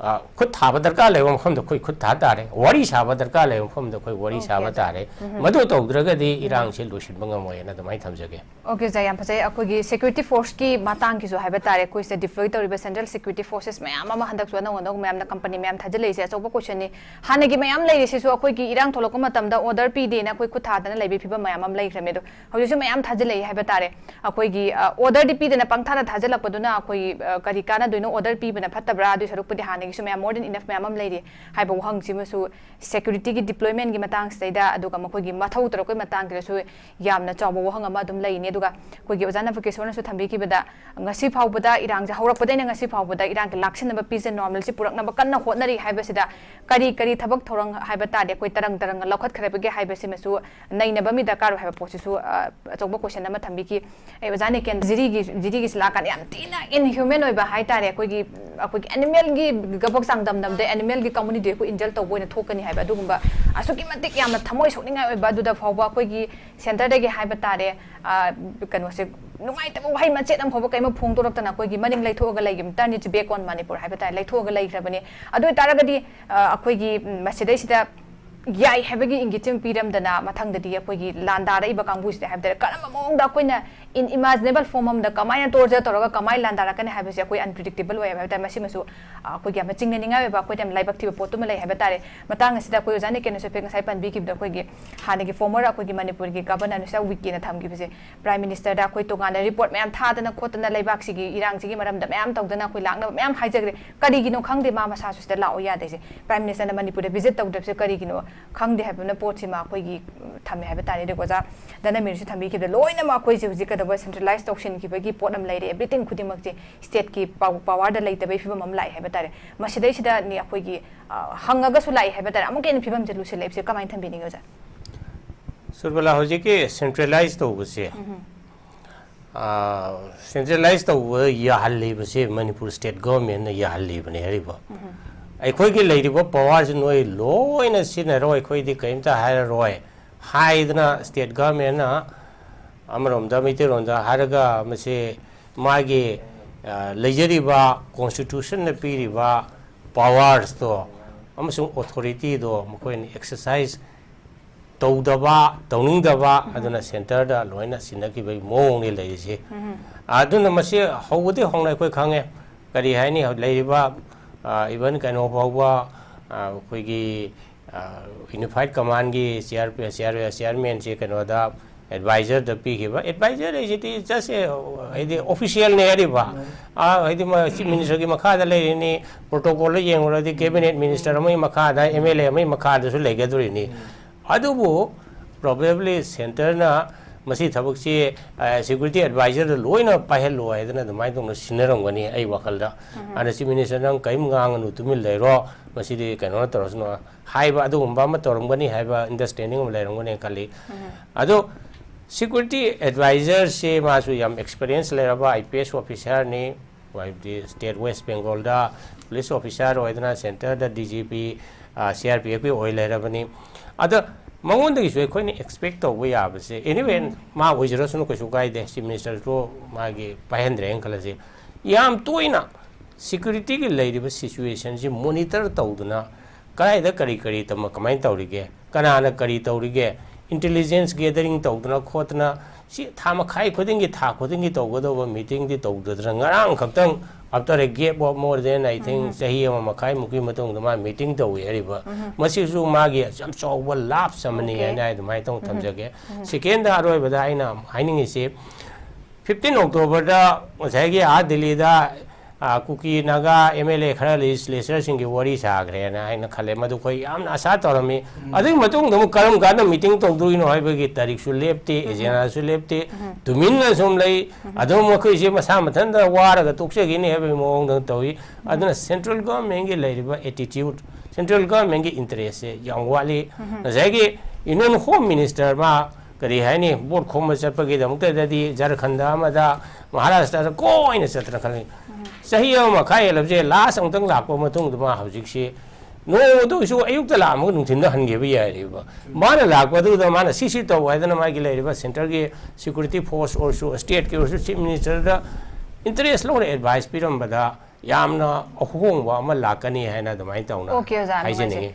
ꯑ, ꯈꯨꯠ ꯊꯥꯕ ꯗꯔꯀꯥꯔ ꯂꯩꯕ ꯃꯐꯝꯗ ꯑꯩꯈꯣꯏ ꯈꯨꯠ ꯊꯥ ꯇꯥꯔꯦ, ꯋꯥꯔꯤ ꯁꯥꯕ ꯗꯔꯀꯥꯔ ꯂꯩꯕ ꯃꯐꯝꯗ ꯑꯩꯈꯣꯏ ꯋꯥꯔꯤ Okay, ꯁꯥꯕ ꯑꯣꯖꯥ꯫ ꯇꯥꯔꯦ꯫ ꯃꯗꯨ ꯇꯧꯗ꯭ꯔꯒꯗꯤ ꯏꯔꯥꯡꯁꯤ ꯂꯣꯏꯁꯤꯟꯕ ꯉꯝꯃꯣꯏꯅ ꯑꯗꯨꯃꯥꯏꯅ ꯊꯝꯖꯒꯦ꯫ ꯑꯣꯀꯦ, ꯑꯣꯖꯥ, ꯌꯥꯝ ꯐꯖꯩ꯫ ꯑꯩꯈꯣꯏꯒꯤ ꯁꯦꯀ꯭ꯌꯨꯔꯤꯇꯤ ꯐꯣꯔꯁꯀꯤ ꯃꯇꯥꯡꯒꯤꯁꯨ ꯍꯥꯏꯕ ꯇꯥꯔꯦ, ꯑꯩꯈꯣꯏ ꯁꯤꯗ ꯗꯤꯄ꯭ꯂꯣꯏ ꯇꯧꯔꯤꯕ ꯁꯦꯟꯇ꯭ꯔꯦꯜ ꯁꯦꯀ꯭ꯌꯨꯔꯤꯇꯤ ꯐꯣꯔꯁꯦꯁ ꯃꯌꯥꯝ ꯑꯃ ꯍꯟꯗꯛꯁꯨ ꯑꯅꯧ ꯑꯅꯧꯕ ꯃꯌꯥꯝꯅ ꯀꯝꯄꯅꯤ ꯃꯌꯥꯝ ꯊꯥꯖꯤꯜꯂꯛꯏꯁꯦ ꯑꯆꯧꯕ ꯀꯣꯏꯁꯟꯅꯤ꯫ ꯍꯥꯟꯅꯒꯤ ꯃꯌꯥꯝ ꯂꯩꯔꯤꯁꯤꯁꯨ ꯑꯩꯈꯣꯏꯒꯤ ꯏꯔꯥꯡ ꯊꯣꯛꯂꯛꯄ ꯃꯇꯝꯗ ꯑꯣꯔꯗꯔ ꯄꯤꯗꯦꯅ ꯑꯩꯈꯣꯏ ꯈꯨꯠ ꯊꯥꯗꯅ ꯂꯩꯕꯒꯤ ꯐꯤꯕꯝ ꯃꯌꯥꯝ ꯑꯃ ꯂꯩꯈ꯭ꯔꯃꯦ꯫ ꯑꯗꯣ ꯍꯧꯖꯤꯛꯁꯨ ꯃꯌꯥꯝ ꯊꯥꯖꯤꯜꯂꯛꯏ ꯍꯥꯏꯕ ꯇꯥꯔꯦ꯫ ꯑꯩꯈꯣꯏꯒꯤ ꯑꯣꯔꯗꯔꯗꯤ ꯄꯤꯗꯅ ꯄꯪꯊꯥꯗ ꯊꯥꯖꯤꯜꯂꯛꯄꯗꯨꯅ ꯑꯩꯈꯣꯏꯒꯤ, ꯑ, ꯀꯔꯤ ꯀꯥꯟꯅꯗꯣꯏꯅꯣ? ꯑꯣꯔꯗꯔ ꯄꯤꯕꯅ ꯐꯠꯇꯕ꯭ꯔꯥ? ꯑꯗꯨꯏ ꯁꯔꯨꯛꯄꯨꯗꯤ ꯍꯥꯟꯅꯒꯤꯁꯨ ꯃꯌꯥꯝ, more than enough ꯃꯌꯥꯝ ꯑꯃ ꯂꯩꯔꯤ ꯍꯥꯏꯕ ꯋꯥꯍꯪꯁꯤꯃꯁꯨ ꯁꯦꯀ꯭ꯌꯨꯔꯤꯇꯤꯒꯤ ꯗꯤꯄ꯭ꯂꯣꯏꯃꯦꯟꯒꯤ ꯃꯇꯥꯡꯁꯤꯗꯩꯗ, ꯑꯗꯨꯒ ꯃꯈꯣꯏꯒꯤ ꯃꯊꯧ ꯇꯧꯔꯛꯄꯒꯤ ꯃꯇꯥꯡꯁꯤꯗꯁꯨ ꯌꯥꯝꯅ ꯆꯥꯎꯕ ꯋꯥꯍꯪ ꯑꯃ ꯑꯗꯨꯝ ꯂꯩꯅꯤ꯫ ꯑꯗꯨꯒ ꯑꯩꯈꯣꯏꯒꯤ ꯑꯣꯖꯥ ꯅꯕꯀꯤꯁꯣꯔꯅꯁꯨ ꯊꯝꯕꯤꯈꯤꯕꯗ, ꯉꯁꯤ ꯐꯥꯎꯕꯗ, ꯏꯔꯥꯡꯁꯦ ꯍꯧꯔꯛꯄꯗꯩꯅ ꯉꯁꯤ ꯐꯥꯎꯕꯗ ꯏꯔꯥꯡꯒꯤ ꯂꯥꯛꯁꯤꯟꯅꯕ ꯄꯤꯁ ꯑꯦꯟ ꯅꯣꯔꯃꯦꯜꯁꯤ ꯄꯨꯔꯛꯅꯕ ꯀꯟꯅ ꯍꯣꯠꯅꯔꯤ ꯍꯥꯏꯕꯁꯤꯗ ꯀꯔꯤ ꯀꯔꯤ ꯊꯕꯛ ꯊꯧꯔꯝ ꯍꯥꯏꯕ ꯇꯥꯔꯗꯤ ꯑꯩꯈꯣꯏ ꯇꯔꯪ ꯇꯔꯪꯅ ꯂꯧꯈꯠꯈ꯭ꯔꯕꯒꯦ ꯍꯥꯏꯕꯁꯤꯃꯁꯨ ꯅꯩꯅꯕ ꯑꯃ ꯗꯔꯀꯥꯔ ꯑꯣꯏ ꯍꯥꯏꯕ ꯄꯣꯠꯁꯤꯁꯨ, ꯑ, ꯑꯆꯧꯕ ꯀꯣꯏꯁꯟ ꯑꯃ ꯊꯝꯕꯤꯈꯤ꯫ ꯑꯩ ꯑꯣꯖꯥ ꯅꯤꯀꯦꯟ ꯖꯤꯔꯤꯒꯤ, ꯖꯤꯔꯤꯒꯤꯁꯤ ꯂꯥꯛꯀꯥꯟꯗ ꯌꯥꯝ ꯊꯤꯅ ꯏꯟꯍ꯭ꯌꯨꯃꯦꯟ ꯑꯣꯏꯕ ꯍꯥꯏꯇꯥꯔꯦ꯫ ꯑꯩꯈꯣꯏꯒꯤ, ꯑꯩꯈꯣꯏꯒꯤ ꯑꯦꯅꯤꯃꯦꯜꯒꯤ ꯒꯕꯛ ꯆꯥꯡꯗꯝꯅꯕꯗ ꯑꯦꯅꯤꯃꯦꯜꯒꯤ ꯀꯝꯃꯨꯅꯤꯇꯤ ꯑꯩꯈꯣꯏ ꯏꯟꯖꯜ ꯇꯧꯕ ꯑꯣꯏꯅ ꯊꯣꯛꯀꯅꯤ ꯍꯥꯏꯕ ꯑꯗꯨꯒꯨꯝꯕ ꯑꯁꯨꯛꯀꯤ ꯃꯇꯤꯛ ꯌꯥꯝꯅ ꯊꯃꯣꯏ ꯁꯣꯛꯅꯤꯡꯉꯥꯏ ꯑꯣꯏꯕ ꯑꯗꯨꯗ ꯐꯥꯎꯕ ꯑꯩꯈꯣꯏꯒꯤ ꯁꯦꯟꯇꯔꯗꯒꯤ ꯍꯥꯏꯕ ꯇꯥꯔꯦ, ꯑ, ꯀꯩꯅꯣꯁꯦ, ꯅꯨꯡꯉꯥꯏꯇꯕ ꯋꯥꯍꯩ ꯃꯆꯦꯠ ꯑꯃ ꯐꯥꯎꯕ ꯀꯩꯝ ꯐꯣꯡꯗꯣꯔꯛꯇꯅ ꯑꯩꯈꯣꯏꯒꯤ ꯃꯅꯤꯡ ꯂꯩꯊꯣꯛꯑꯒ ꯂꯩꯈꯤꯕ, turn its back on Manipur ꯍꯥꯏꯕ ꯇꯥꯔꯦ, ꯂꯩꯊꯣꯛꯑꯒ ꯂꯩꯈ꯭ꯔꯕꯅꯤ꯫ ꯑꯗꯨ ꯑꯣꯏꯇꯥꯔꯒꯗꯤ, ꯑ, ꯑꯩꯈꯣꯏꯒꯤ, ꯎꯝ, ꯃꯁꯤꯗꯩꯁꯤꯗ ꯌꯥꯏ ꯍꯥꯏꯕꯒꯤ ꯏꯪꯒꯤꯠꯁꯤ ꯑꯃ ꯄꯤꯔꯝꯗꯅ ꯃꯊꯪꯗꯗꯤ ꯑꯩꯈꯣꯏꯒꯤ ꯂꯥꯟꯗꯥꯔꯛꯏꯕ ꯀꯥꯡꯕꯨꯁꯤꯗ ꯍꯥꯏꯕ ꯇꯥꯔꯦ ꯀꯔꯝꯕ ꯃꯑꯣꯡꯗ ꯑꯩꯈꯣꯏꯅ in imaginable form ꯑꯃꯗ ꯀꯃꯥꯏꯅ torture ꯇꯧꯔꯒ ꯀꯃꯥꯏꯅ ꯂꯥꯟꯗꯥꯔꯛꯀꯅꯤ ꯍꯥꯏꯕꯁꯤ ꯑꯩꯈꯣꯏ unpredictable ꯑꯣꯏ ꯍꯥꯏꯕ ꯇꯥꯔꯦ꯫ ꯃꯁꯤꯃꯁꯨ, ꯑ, ꯑꯩꯈꯣꯏꯒꯤ ꯌꯥꯝꯅ ꯆꯤꯡꯅꯅꯤꯡꯉꯥꯏ ꯑꯣꯏꯕ, ꯑꯩꯈꯣꯏꯗ ꯌꯥꯝ ꯂꯥꯏꯕꯛ ꯊꯤꯕ ꯄꯣꯠꯇꯨꯃ ꯂꯩ ꯍꯥꯏꯕ ꯇꯥꯔꯦ꯫ ꯃꯇꯥꯡ ꯑꯁꯤꯗ ꯑꯩꯈꯣꯏ ꯑꯣꯖꯥ ꯅꯤꯀꯦꯟꯅꯁꯨ ꯍꯥꯏꯐꯦꯠ ꯉꯁꯥꯏ ꯄꯟꯕꯤꯈꯤꯕꯗ ꯑꯩꯈꯣꯏꯒꯤ ꯍꯥꯟꯅꯒꯤ former ꯑꯩꯈꯣꯏꯒꯤ ꯃꯅꯤꯄꯨꯔꯒꯤ ꯒꯕꯔꯅꯔ ꯅꯨꯡꯁꯤꯗꯥꯝ ꯎꯏꯀꯦꯅ ꯊꯝꯈꯤꯕꯁꯦ, ꯄ꯭ꯔꯥꯏꯝ ꯃꯤꯅꯤꯁꯇꯔꯗ ꯑꯩꯈꯣꯏ ꯇꯣꯉꯥꯟꯅ ꯔꯤꯄꯣꯔꯠ ꯃꯌꯥꯝ ꯊꯥꯗꯅ ꯈꯣꯠꯇꯅ ꯂꯩꯕꯥꯛꯁꯤꯒꯤ ꯏꯔꯥꯡꯁꯤꯒꯤ ꯃꯔꯝꯗ ꯃꯌꯥꯝ ꯇꯧꯗꯅ ꯑꯩꯈꯣꯏ ꯂꯥꯛꯅꯕ ꯃꯌꯥꯝ ꯍꯥꯏꯖꯈ꯭ꯔꯦ꯫ ꯀꯔꯤꯒꯤꯅꯣ ꯈꯪꯗꯦ ꯃꯥ ꯃꯁꯥꯁꯨ ꯁꯤꯗ ꯂꯥꯛꯑꯣ ꯌꯥꯗꯦꯁꯦ꯫ ꯄ꯭ꯔꯥꯏꯝ ꯃꯤꯅꯤꯁꯇꯔꯅ ꯃꯅꯤꯄꯨꯔꯗ ꯚꯤꯖꯤꯠ ꯇꯧꯗꯕꯁꯦ ꯀꯔꯤꯒꯤꯅꯣ ꯈꯪꯗꯦ ꯍꯥꯏꯕꯅ ꯄꯣꯠꯁꯤꯃ ꯑꯩꯈꯣꯏꯒꯤ, ꯎꯝ, ꯊꯝꯃꯦ ꯍꯥꯏꯕ ꯇꯥꯔꯦ꯫ ꯑꯗꯨꯒ ꯑꯣꯖꯥ ꯙꯅꯃꯤꯔꯁꯨ ꯊꯝꯕꯤꯈꯤꯕꯗ ꯂꯣꯏꯅꯃꯛ ꯑꯩꯈꯣꯏꯁꯦ ꯍꯧꯖꯤꯛ ꯀꯩꯗꯧꯕ centralize ꯇꯧꯁꯤꯟꯈꯤꯕꯒꯤ ꯄꯣꯠ ꯑꯃ ꯂꯩꯔꯦ꯫ Everything ꯈꯨꯗꯤꯡꯃꯛꯁꯦ stateꯀꯤ powerꯗ ꯂꯩꯇꯕꯒꯤ ꯐꯤꯕꯝ ꯑꯃ ꯂꯥꯛꯑꯦ ꯍꯥꯏꯕ ꯇꯥꯔꯦ꯫ ꯃꯁꯤꯗꯩꯁꯤꯗꯅꯤ ꯑꯩꯈꯣꯏꯒꯤ, ꯑ, ꯍꯪꯉꯒꯁꯨ ꯂꯥꯛꯑꯦ ꯍꯥꯏꯕ ꯇꯥꯔꯦ꯫ ꯑꯃꯨꯛꯀ ꯍꯦꯟꯅ ꯐꯤꯕꯝꯁꯦ ꯂꯨꯁꯤꯜꯂꯛꯏꯕꯁꯦ ꯀꯃꯥꯏꯅ ꯊꯝꯕꯤꯅꯤꯡꯉꯤ ꯑꯣꯖꯥ? ꯁꯨꯔꯕꯂꯥ, ꯍꯧꯖꯤꯛꯀꯤ centralize ꯇꯧꯕꯁꯦ, centralize ꯇꯧꯕ ꯌꯥꯍꯜꯂꯤꯕꯁꯦ ꯃꯅꯤꯄꯨꯔ state governmentꯅ ꯌꯥꯍꯜꯂꯤꯕꯅꯦ ꯍꯥꯏꯔꯤꯕ꯫ ꯑꯩꯈꯣꯏꯒꯤ ꯂꯩꯔꯤꯕ powerꯁꯤ ꯅꯣꯏ ꯂꯣꯏꯅ ꯁꯤꯖꯤꯟꯅꯔꯣ, ꯑꯩꯈꯣꯏꯗꯤ ꯀꯔꯤꯝꯇ ꯍꯥꯏꯔꯔꯣꯏ ꯍꯥꯏꯗꯅ state governmentꯅ ꯑꯃꯔꯣꯝꯗ, ꯃꯩꯇꯩꯂꯣꯟꯗ ꯍꯥꯏꯔꯒ, ꯃꯁꯤ ꯃꯥꯒꯤ, ꯑ, ꯂꯩꯖꯔꯤꯕ constitutionꯅ ꯄꯤꯔꯤꯕ powersꯇꯣ ꯑꯃꯁꯨꯡ authorityꯗꯣ ꯃꯈꯣꯏꯅ exercise ꯇꯧꯗꯕ, ꯇꯧꯅꯤꯡꯗꯕ, ꯑꯗꯨꯅ centreꯗ ꯂꯣꯏꯅ ꯁꯤꯟꯅꯈꯤꯕꯒꯤ ꯃꯑꯣꯡꯅꯤ ꯂꯩꯔꯤꯁꯤ꯫ ꯑꯗꯨꯅ ꯃꯁꯤ ꯍꯧꯕꯗꯤ ꯍꯧꯅ ꯑꯩꯈꯣꯏ ꯈꯪꯉꯦ꯫ ꯀꯔꯤ ꯍꯥꯏꯅꯤ, ꯂꯩꯔꯤꯕ, ꯑ, even ꯀꯩꯅꯣ ꯐꯥꯎꯕ, ꯑ, ꯑꯩꯈꯣꯏꯒꯤ, ꯑ, Unified Commandꯒꯤ chair-, chair-, chairmanꯁꯦ ꯀꯩꯅꯣꯗ advisorꯗ ꯄꯤꯈꯤꯕ꯫ Advisor ꯍꯥꯏꯁꯤꯗꯤ just a, ꯍꯥꯏꯗꯤ officialꯅꯦ ꯍꯥꯏꯔꯤꯕ꯫ ꯑ, ꯍꯥꯏꯗꯤ ꯃ-, chief ministerꯒꯤ ꯃꯈꯥꯗ ꯂꯩꯔꯤꯅꯤ, protocolꯗ ꯌꯦꯡꯉꯨꯔꯗꯤ cabinet minister ꯑꯃꯒꯤ ꯃꯈꯥꯗ, MLA ꯑꯃꯒꯤ ꯃꯈꯥꯗꯁꯨ ꯂꯩꯒꯗꯣꯔꯤꯅꯤ꯫ ꯑꯗꯨꯕꯨ probably centreꯅ ꯃꯁꯤ ꯊꯕꯛꯁꯤ, ꯑ, security advisorꯗ ꯂꯣꯏꯅ ꯄꯥꯏꯍꯜꯂꯣ ꯍꯥꯏꯗꯅ ꯑꯗꯨꯃꯥꯏꯅ ꯇꯧꯅ ꯁꯤꯟꯅꯔꯝꯒꯅꯤ ꯑꯩ ꯋꯥꯈꯜꯗ꯫ ꯑꯗꯨꯅ chief minister ꯅꯪ ꯀꯔꯤꯝ ꯉꯥꯡꯒꯅꯨ, ꯇꯨꯃꯤꯟ ꯂꯩꯔꯣ, ꯃꯁꯤꯗꯤ ꯀꯩꯅꯣ ꯇꯧꯔꯁꯅꯨ ꯍꯥꯏꯕ ꯑꯗꯨꯒꯨꯝꯕ ꯑꯃ ꯇꯧꯔꯝꯒꯅꯤ ꯍꯥꯏꯕ understanding ꯑꯃ ꯂꯩꯔꯝꯒꯅꯤ ꯈꯜꯂꯤ꯫ ꯑꯗꯣ security advisorꯁꯦ ꯃꯥꯁꯨ ꯌꯥꯝ experience ꯂꯩꯔꯕ IPS officerꯅꯤ꯫ ꯍꯥꯏꯕꯗꯤ state West Bengalꯗ police officer ꯑꯣꯏꯗꯅ centreꯗ DGP, ꯑ, CRPFꯀꯤ ꯑꯣꯏ ꯂꯩꯔꯕꯅꯤ꯫ ꯑꯗ ꯃꯉꯣꯟꯗꯒꯤꯁꯨ ꯑꯩꯈꯣꯏꯅ expect ꯇꯧꯕ ꯌꯥꯕꯁꯦ, anyway, ꯃꯥ ꯑꯣꯏꯖꯔꯁꯅꯨ, ꯀꯩꯁꯨ ꯀꯥꯏꯗꯦ, chief ministerꯁꯨ ꯃꯥꯒꯤ ꯄꯥꯏꯍꯟꯗ꯭ꯔꯦꯅ ꯈꯜꯂꯁꯤ, ꯌꯥꯝ ꯇꯣꯏꯅ securityꯒꯤ ꯂꯩꯔꯤꯕ situationꯁꯤ monitor ꯇꯧꯗꯨꯅ ꯀꯗꯥꯏꯗ ꯀꯔꯤ ꯀꯔꯤ ꯇꯝꯃ-, ꯀꯃꯥꯏꯅ ꯇꯧꯔꯤꯒꯦ, ꯀꯅꯥꯅ ꯀꯔꯤ ꯇꯧꯔꯤꯒꯦ, intelligence gathering ꯇꯧꯗꯅ ꯈꯣꯠꯇꯅ, ꯁꯤ ꯊꯥ ꯃꯈꯥꯏ ꯈꯨꯗꯤꯡꯒꯤ, ꯊꯥ ꯈꯨꯗꯤꯡꯒꯤ ꯇꯧꯒꯗꯧꯕ meetingꯗꯤ ꯇꯧꯗꯗꯅ, ꯉꯔꯥꯡ ꯈꯛꯇꯪ, after a gap of more than, I think, ꯆꯍꯤ ꯑꯃ ꯃꯈꯥꯏꯃꯨꯛꯀꯤ ꯃꯇꯨꯡꯗ ꯃꯥ meeting ꯇꯧꯏ ꯍꯥꯏꯔꯤꯕ꯫ ꯃꯁꯤꯁꯨ ꯃꯥꯒꯤ ꯌꯥꯝ ꯆꯥꯎꯕ lapse ꯑꯃꯅꯤ ꯍꯥꯏꯅ ꯑꯩ ꯑꯗꯨꯃꯥꯏꯅ ꯇꯧ ꯊꯝꯖꯒꯦ꯫ Secondꯗ, ꯑꯔꯣꯏꯕꯗ ꯑꯩꯅ ꯍꯥꯏꯅꯤꯡꯉꯤꯁꯤ, fifteen Octoberꯗ ꯉꯁꯥꯏꯒꯤ ꯑꯥ ꯗꯤꯜꯂꯤꯗ, ꯑ, ꯀꯨꯀꯤ ꯅꯥꯒꯥ MLA ꯈꯔ legislatorꯁꯤꯡꯒꯤ ꯋꯥꯔꯤ ꯁꯥꯈ꯭ꯔꯦꯅ ꯑꯩꯅ ꯈꯜꯂꯦ꯫ ꯃꯗꯨ ꯑꯩꯈꯣꯏ ꯌꯥꯝꯅ ꯑꯁꯥ ꯇꯧꯔꯝꯃꯤ꯫ ꯑꯗꯨꯒꯤ ꯃꯇꯨꯡꯗ ꯑꯃꯨꯛ ꯀꯔꯝ ꯀꯥꯟꯗ meeting ꯇꯧꯗꯣꯏꯅꯣ ꯍꯥꯏꯕꯒꯤ ꯇꯥꯔꯤꯛꯁꯨ ꯂꯦꯞꯇꯦ, agendaꯁꯨ ꯂꯦꯞꯇꯦ꯫ ꯇꯨꯃꯤꯟꯅ ꯁꯨꯝ ꯂꯩ꯫ ꯑꯗꯨꯝ ꯃꯈꯣꯏꯁꯦ ꯃꯁꯥ ꯃꯊꯟꯇ ꯋꯥꯔꯒ ꯇꯣꯛꯆꯈꯤꯅꯤ ꯍꯥꯏꯕꯒꯤ ꯃꯑꯣꯡꯗ ꯇꯧꯏ꯫ ꯑꯗꯨꯅ central governmentꯀꯤ ꯂꯩꯔꯤꯕ attitude, central governmentꯀꯤ interestꯁꯦ ꯌꯥꯝ ꯋꯥꯠꯂꯤ꯫ ꯉꯁꯥꯏꯒꯤ Union Home Minister ꯃꯥ ꯀꯔꯤ ꯍꯥꯏꯅꯤ, ꯚꯣꯠ ꯈꯣꯝꯕ ꯆꯠꯄꯒꯤꯗꯃꯛꯇꯗꯤ ꯖꯔꯈꯟꯗ ꯑꯃꯗ, ꯃꯍꯥꯔꯥꯁꯇ꯭ꯔꯗ ꯀꯣꯏꯅ ꯆꯠꯇꯅ ꯈꯜꯂꯤ꯫ ꯆꯍꯤ ꯑꯃ ꯃꯈꯥꯏ ꯍꯦꯜꯂꯕꯁꯦ ꯂꯥꯁ ꯑꯃꯨꯛꯇꯪ ꯂꯥꯛꯄ ꯃꯇꯨꯡꯗ ꯃꯥ ꯍꯧꯖꯤꯛꯁꯤ ꯅꯣꯡꯃꯗ ꯑꯣꯏꯁꯨ ꯑꯌꯨꯛꯇ ꯂꯥꯛꯑꯝꯃꯒ ꯅꯨꯡꯊꯤꯟꯗ ꯍꯟꯈꯤꯕ ꯌꯥꯏꯔꯤꯕ꯫ ꯃꯥꯅ ꯂꯥꯛꯄꯗꯨꯗ ꯃꯥꯅ ꯁꯤ ꯁꯤ ꯇꯧ ꯍꯥꯏꯗꯅ ꯃꯥꯒꯤ ꯂꯩꯔꯤꯕ centreꯒꯤ security force ꯑꯣꯏꯔꯁꯨ, stateꯀꯤ ꯑꯣꯏꯔꯁꯨ, Chief Ministerꯗ interest ꯂꯧꯅ advice ꯄꯤꯔꯝꯕꯗ ꯌꯥꯝꯅ ꯑꯍꯣꯡꯕ ꯑꯃ ꯂꯥꯛꯀꯅꯤ ꯍꯥꯏꯅ ꯑꯗꯨꯃꯥꯏꯅ ꯇꯧꯅ Okay, ꯑꯣꯖꯥ, ꯍꯥꯏꯖꯅꯤꯡꯉꯤ꯫